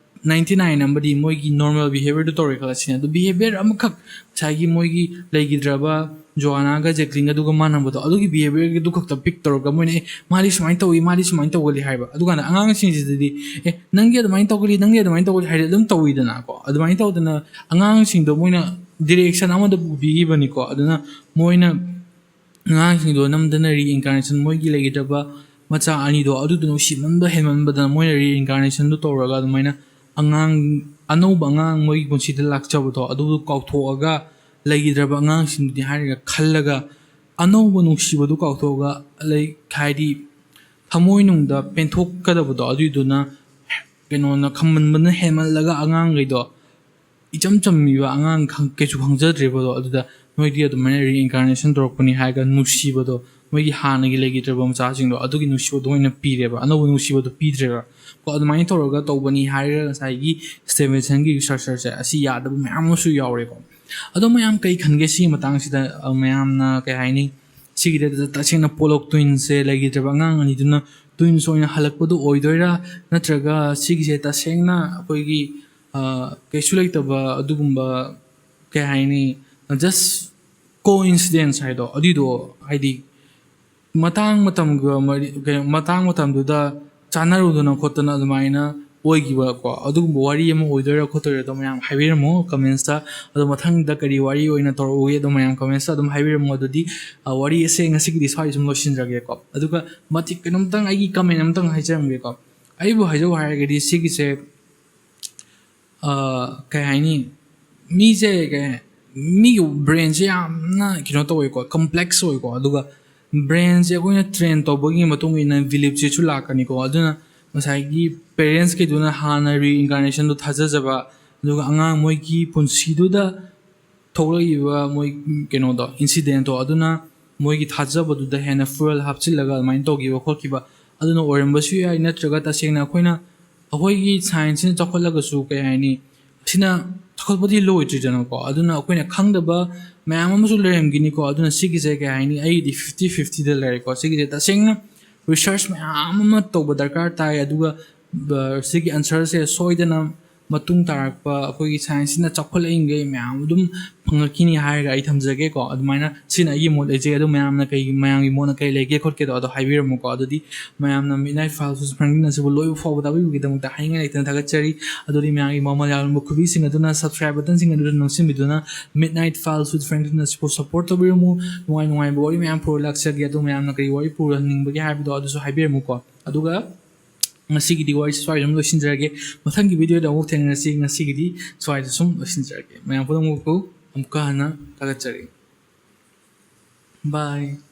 ꯅꯥꯏꯟꯇꯤ ꯅꯥꯏꯟ ꯑꯃꯗꯤ ꯃꯣꯏꯒꯤ ꯅꯣꯔꯃꯦꯜ ꯕꯤꯍꯦꯕꯤꯌꯔꯗꯨ ꯇꯧꯔꯦ ꯈꯜꯂꯁꯤꯅꯦ꯫ ꯑꯗꯨ ꯕꯤꯍꯦꯕꯤꯌꯔ ꯑꯃꯈꯛ ꯉꯁꯥꯏꯒꯤ ꯃꯣꯏꯒꯤ ꯂꯩꯈꯤꯗ꯭ꯔꯕ ꯖꯣꯑꯥꯅꯥꯒ ꯖꯦꯛꯂꯤꯟꯒꯗꯨꯒ ꯃꯥꯟꯅꯕꯗꯣ ꯑꯗꯨꯒꯤ ꯕꯤꯍꯦꯕꯤꯌꯔꯗꯨ ꯈꯛꯇ ꯄꯤꯛ ꯇꯧꯔꯒ ꯃꯣꯏꯅ ꯑꯦ ꯃꯥꯗꯤ ꯁꯨꯃꯥꯏꯅ ꯇꯧꯏ ꯃꯥꯗꯤ ꯁꯨꯃꯥꯏꯅ ꯇꯧꯒꯜꯂꯤ ꯍꯥꯏꯕ꯫ ꯑꯗꯨꯀꯥꯟꯗ ꯑꯉꯥꯡꯁꯤꯡꯁꯤꯗꯗꯤ ꯑꯦ ꯅꯪꯗꯤ ꯑꯗꯨꯃꯥꯏꯅ ꯇꯧꯒꯜꯂꯤ ꯅꯪꯗꯤ ꯑꯗꯨꯃꯥꯏꯅ ꯇꯧꯒꯜꯂꯤ ꯍꯥꯏꯗꯤ ꯑꯗꯨꯝ ꯇꯧꯋꯤꯗꯅꯀꯣ꯫ ꯑꯗꯨꯃꯥꯏꯅ ꯇꯧꯗꯅ ꯑꯉꯥꯡꯁꯤꯡꯗꯣ ꯃꯣꯏꯅ ꯗꯤꯔꯦꯛꯁꯟ ꯑꯃꯗ ꯄꯨꯕꯤꯈꯤꯕꯅꯤꯀꯣ꯫ ꯑꯗꯨꯅ ꯃꯣꯏꯅ ꯑꯉꯥꯡꯁꯤꯡꯗꯣ ꯅꯝꯗꯅ ꯔꯤꯏꯟꯀꯥꯔꯅꯦꯁꯟ, ꯃꯣꯏꯒꯤ ꯂꯩꯈꯤꯗ꯭ꯔꯕ ꯃꯆꯥ ꯑꯅꯤꯗꯣ ꯑꯗꯨꯗꯣ ꯅꯨꯡꯁꯤꯃꯟꯕ ꯍꯦꯟꯃꯟꯕꯗꯅ ꯃꯣꯏꯅ ꯔꯤꯏꯟꯀꯥꯔꯅꯦꯁꯟꯗꯣ ꯇꯧꯔꯒ ꯑꯗꯨꯃꯥꯏꯅ ꯑꯉꯥꯡ, ꯑꯅꯧꯕ ꯑꯉꯥꯡ ꯃꯣꯏꯒꯤ ꯄꯨꯟꯁꯤꯗ ꯂꯥꯛꯆꯕꯗꯣ ꯑꯗꯨꯗꯣ ꯀꯥꯎꯊꯣꯛꯑꯒ, ꯂꯩꯈꯤꯗ꯭ꯔꯕ ꯑꯉꯥꯡꯁꯤꯡꯗꯨꯗꯤ ꯍꯥꯏꯔꯒ ꯈꯜꯂꯒ, ꯑꯅꯧꯕ ꯅꯨꯡꯁꯤꯕꯗꯨ ꯀꯥꯎꯊꯣꯛꯑꯒ, ꯂꯥꯏꯛ, ꯍꯥꯏꯗꯤ ꯊꯃꯣꯏꯅꯨꯡꯗ ꯄꯦꯟꯊꯣꯛꯀꯗꯕꯗꯣ ꯑꯗꯨꯏꯗꯨꯅ ꯀꯩꯅꯣꯅ ꯈꯝꯃꯟꯕꯅ ꯍꯦꯟꯃꯜꯂꯒ ꯑꯉꯥꯡꯈꯩꯗꯣ, ꯏꯆꯝ ꯆꯝꯃꯤꯕ ꯑꯉꯥꯡ ꯈꯪ-, ꯀꯩꯁꯨ ꯈꯪꯖꯗ꯭ꯔꯤꯕꯗꯣ ꯑꯗꯨꯗ ꯅꯣꯏꯗꯤ ꯑꯗꯨꯃꯥꯏꯅ ꯔꯤꯏꯟꯀꯥꯔꯅꯦꯁꯟ ꯇꯧꯔꯛꯄꯅꯤ ꯍꯥꯏꯔꯒ ꯅꯨꯡꯁꯤꯕꯗꯣ, ꯃꯣꯏꯒꯤ ꯍꯥꯟꯅꯒꯤ ꯂꯩꯈꯤꯗ꯭ꯔꯕ ꯃꯆꯥꯁꯤꯡꯗꯣ ꯑꯗꯨꯒꯤ ꯅꯨꯡꯁꯤꯕꯗꯣ ꯑꯣꯏꯅ ꯄꯤꯔꯦꯕ, ꯑꯅꯧꯕ ꯅꯨꯡꯁꯤꯕꯗꯣ ꯄꯤꯗ꯭ꯔꯦꯕ ꯀꯣ꯫ ꯑꯗꯨꯃꯥꯏꯅ ꯇꯧꯔꯒ ꯇꯧꯕꯅꯤ ꯍꯥꯏꯔꯒ ꯉꯁꯥꯏꯒꯤ ꯁ꯭ꯇꯦꯚꯦꯟꯁꯟꯒꯤ ꯔꯤꯁꯔꯆꯔꯁꯦ ꯑꯁꯤ ꯌꯥꯗꯕ ꯃꯌꯥꯝ ꯑꯃꯁꯨ ꯌꯥꯎꯔꯦꯀꯣ꯫ ꯑꯗꯣ ꯃꯌꯥꯝ ꯀꯩ ꯈꯟꯒꯦ ꯁꯤꯒꯤ ꯃꯇꯥꯡꯁꯤꯗ? ꯑ, ꯃꯌꯥꯝꯅ ꯀꯩ ꯍꯥꯏꯅꯤ, ꯁꯤꯒꯤꯗ ꯇꯁꯦꯡꯅ ꯄꯣꯂꯣꯛ ꯇ꯭ꯋꯤꯟꯁꯁꯦ ꯂꯩꯈꯤꯗ꯭ꯔꯕ ꯑꯉꯥꯡ ꯑꯅꯤꯗꯨꯅ ꯇ꯭ꯋꯤꯟꯁ ꯑꯣꯏꯅ ꯍꯜꯂꯛꯄꯗꯣ ꯑꯣꯏꯗꯣꯏꯔꯥ, ꯅꯠꯇ꯭ꯔꯒ ꯁꯤꯒꯤꯁꯦ ꯇꯁꯦꯡꯅ ꯑꯩꯈꯣꯏꯒꯤ, ꯑ, ꯀꯩꯁꯨ ꯂꯩꯇꯕ ꯑꯗꯨꯒꯨꯝꯕ, ꯀꯩ ꯍꯥꯏꯅꯤ, ꯖꯁ ꯀꯣꯏꯟꯁꯤꯗꯦꯟꯁ ꯍꯥꯏꯗꯣ ꯑꯗꯨꯏꯗꯣ, ꯍꯥꯏꯗꯤ ꯃꯇꯥꯡ ꯃꯇꯝꯒ ꯃꯔꯤ-, ꯀꯩꯅꯣ, ꯃꯇꯥꯡ ꯃꯇꯝꯗꯨꯗ ꯆꯥꯟꯅꯔꯨꯗꯅ ꯈꯣꯠꯇꯅ ꯑꯗꯨꯃꯥꯏꯅ ꯑꯣꯏꯈꯤꯕꯀꯣ, ꯑꯗꯨꯒꯨꯝꯕ ꯋꯥꯔꯤ ꯑꯃ ꯑꯣꯏꯗꯣꯏꯔꯥ ꯈꯣꯠꯇꯣꯏꯔꯥ ꯑꯗꯣ ꯃꯌꯥꯝ ꯍꯥꯏꯕꯤꯔꯝꯃꯣ ꯀꯃꯦꯟꯁꯇ꯫ ꯑꯗꯣ ꯃꯊꯪꯗ ꯀꯔꯤ ꯋꯥꯔꯤ ꯑꯣꯏꯅ ꯇꯧꯔꯛꯎꯒꯦ ꯑꯗꯣ ꯃꯌꯥꯝ ꯀꯃꯦꯟꯁꯇ ꯑꯗꯨꯝ ꯍꯥꯏꯕꯤꯔꯝꯃꯣ꯫ ꯑꯗꯨꯗꯤ, ꯑ, ꯋꯥꯔꯤ ꯑꯁꯦ ꯉꯁꯤꯒꯤꯗꯤ ꯁ꯭ꯋꯥꯏꯗ ꯁꯨꯝ ꯂꯣꯏꯁꯤꯟꯖꯔꯒꯦꯀꯣ꯫ ꯑꯗꯨꯒ ꯃꯇꯤꯛ ꯀꯩꯅꯣꯝꯇꯪ ꯑꯩꯒꯤ ꯀꯃꯦꯟ ꯑꯃꯇꯪ ꯍꯥꯏꯖꯔꯝꯒꯦꯀꯣ꯫ ꯑꯩꯕꯨ ꯍꯥꯏꯖꯧ ꯍꯥꯏꯔꯒꯗꯤ ꯁꯤꯒꯤꯁꯦ, ꯑ, ꯀꯩ ꯍꯥꯏꯅꯤ, ꯃꯤꯁꯦ ꯀꯩ, ꯃꯤꯒꯤ ꯕ꯭ꯔꯦꯟꯁꯦ ꯌꯥꯝꯅ ꯀꯩꯅꯣ ꯇꯧꯋꯦꯀꯣ, ꯀꯝꯄ꯭ꯂꯦꯛꯁ ꯑꯣꯏꯀꯣ꯫ ꯑꯗꯨꯒ ꯕ꯭ꯔꯦꯟꯁꯦ ꯑꯩꯈꯣꯏꯅ ꯇ꯭ꯔꯦꯟ ꯇꯧꯕꯒꯤ ꯃꯇꯨꯡ ꯏꯟꯅ ꯕꯤꯂꯤꯞꯁꯤꯁꯨ ꯂꯥꯛꯀꯅꯤꯀꯣ꯫ ꯑꯗꯨꯅ ꯉꯁꯥꯏꯒꯤ ꯄꯦꯔꯦꯟꯁꯈꯩꯗꯨꯅ ꯍꯥꯟꯅ ꯔꯤꯏꯟꯀꯥꯔꯅꯦꯁꯟꯗꯣ ꯊꯥꯖꯖꯕ, ꯑꯗꯨꯒ ꯑꯉꯥꯡ ꯃꯣꯏꯒꯤ ꯄꯨꯟꯁꯤꯗꯨꯗ ꯊꯣꯛꯂꯛꯏꯕ ꯃꯣꯏ ꯀꯩꯅꯣꯗꯣ, ꯏꯟꯁꯤꯗꯦꯟꯇꯣ, ꯑꯗꯨꯅ ꯃꯣꯏꯒꯤ ꯊꯥꯖꯕꯗꯨꯗ ꯍꯦꯟꯅ ꯐ꯭ꯌꯨꯑꯦꯜ ꯍꯥꯞꯆꯤꯜꯂꯒ ꯑꯗꯨꯃꯥꯏꯅ ꯇꯧꯈꯤꯕ ꯈꯣꯠꯈꯤꯕ ꯑꯗꯨꯅ ꯑꯣꯏꯔꯝꯕꯁꯨ ꯌꯥꯏ꯫ ꯅꯠꯇ꯭ꯔꯒ ꯇꯁꯦꯡꯅ ꯑꯩꯈꯣꯏꯅ, ꯑꯩꯈꯣꯏꯒꯤ ꯁꯥꯏꯟꯁꯁꯤꯅ ꯆꯥꯎꯈꯠꯂꯒꯁꯨ, ꯀꯩ ꯍꯥꯏꯅꯤ, ꯁꯤꯅ ꯆꯥꯎꯈꯠꯄꯗꯤ ꯂꯣꯏꯗ꯭ꯔꯤꯗꯅꯀꯣ꯫ ꯑꯗꯨꯅ ꯑꯩꯈꯣꯏꯅ ꯈꯪꯗꯕ ꯃꯌꯥꯝ ꯑꯃꯁꯨ ꯂꯩꯔꯝꯈꯤꯅꯤꯀꯣ꯫ ꯑꯗꯨꯅ ꯁꯤꯒꯤꯁꯦ, ꯀꯩ ꯍꯥꯏꯅꯤ, ꯑꯩꯒꯤꯗꯤ ꯐꯤꯐꯇꯤ ꯐꯤꯐꯇꯤꯗ ꯂꯩꯔꯦꯀꯣ꯫ ꯁꯤꯒꯤꯁꯦ ꯇꯁꯦꯡꯅ ꯔꯤꯁꯔꯁ ꯃꯌꯥꯝ ꯑꯃ ꯇꯧꯕ ꯗꯔꯀꯥꯔ ꯇꯥꯏ꯫ ꯑꯗꯨꯒ, ꯑ, ꯁꯤꯒꯤ ꯑꯟꯁꯔꯁꯦ ꯁꯣꯏꯗꯅ ꯃꯇꯨꯡ ꯇꯥꯔꯛꯄ ꯑꯩꯈꯣꯏꯒꯤ ꯁꯥꯏꯟꯁꯁꯤꯅ ꯆꯥꯎꯈꯠꯂꯛꯏꯉꯩ ꯃꯌꯥꯝ ꯑꯗꯨꯝ ꯐꯪꯉꯛꯈꯤꯅꯤ ꯍꯥꯏꯔꯒ ꯑꯩ ꯊꯝꯖꯒꯦꯀꯣ꯫ ꯑꯗꯨꯃꯥꯏꯅ ꯁꯤꯅ ꯑꯩꯒꯤ ꯃꯣꯠ ꯂꯩꯖꯩ꯫ ꯑꯗꯣ ꯃꯌꯥꯝꯅ ꯀꯩ, ꯃꯌꯥꯝꯒꯤ ꯃꯣꯠꯅ ꯀꯩ ꯂꯩꯒꯦ ꯈꯣꯠꯀꯦꯗꯣ ꯑꯗꯣ ꯍꯥꯏꯕꯤꯔꯝꯃꯨꯀꯣ꯫ ꯑꯗꯨꯗꯤ ꯃꯌꯥꯝꯅ Midnight Files with Franklin ꯑꯁꯤꯕꯨ ꯂꯣꯏꯕ ꯐꯥꯎꯕ ꯇꯥꯕꯤꯕꯒꯤꯗꯃꯛꯇ ꯍꯥꯏꯅꯤꯡꯉꯥꯏ ꯂꯩꯇꯅ ꯊꯥꯒꯠꯆꯔꯤ꯫ ꯑꯗꯨꯗꯤ ꯃꯌꯥꯝꯒꯤ ꯃꯃꯜ ꯌꯥꯝꯂꯕ ꯈꯨꯕꯤꯁꯤꯡ ꯑꯗꯨꯅ subscribe buttonꯁꯤꯡ ꯑꯗꯨꯗ ꯅꯝꯁꯤꯟꯕꯤꯗꯨꯅ Midnight Files with Franklin ꯑꯁꯤꯕꯨ support ꯇꯧꯕꯤꯔꯝꯃꯨ꯫ ꯅꯨꯡꯉꯥꯏ ꯅꯨꯡꯉꯥꯏꯕ ꯋꯥꯔꯤ ꯃꯌꯥꯝ ꯄꯨꯔ ꯂꯥꯛꯆꯒꯦ꯫ ꯑꯗꯣ ꯃꯌꯥꯝꯅ ꯀꯔꯤ ꯋꯥꯔꯤ ꯄꯨꯔꯍꯟꯅꯤꯡꯕꯒꯦ ꯍꯥꯏꯕꯗꯣ ꯑꯗꯨꯁꯨ ꯍꯥꯏꯕꯤꯔꯝꯃꯨꯀꯣ꯫ ꯑꯗꯨꯒ ꯉꯁꯤꯒꯤꯗꯤ ꯋꯥꯔꯤꯁꯤ ꯁ꯭ꯋꯥꯏꯗ ꯑꯗꯨꯝ ꯂꯣꯏꯁꯤꯟꯖꯔꯒꯦ꯫ ꯃꯊꯪꯒꯤ videoꯗ ꯑꯃꯨꯛ ꯊꯦꯡꯅꯔꯁꯤ꯫ ꯉꯁꯤꯒꯤꯗꯤ ꯁ꯭ꯋꯥꯏꯗ ꯁꯨꯝ ꯂꯣꯏꯁꯤꯟꯖꯔꯒꯦ꯫ ꯃꯌꯥꯝ ꯄꯨꯝꯅꯃꯛꯄꯨ ꯑꯃꯨꯛꯀ ꯍꯟꯅ ꯊꯥꯒꯠꯆꯔꯤ꯫ Bye꯫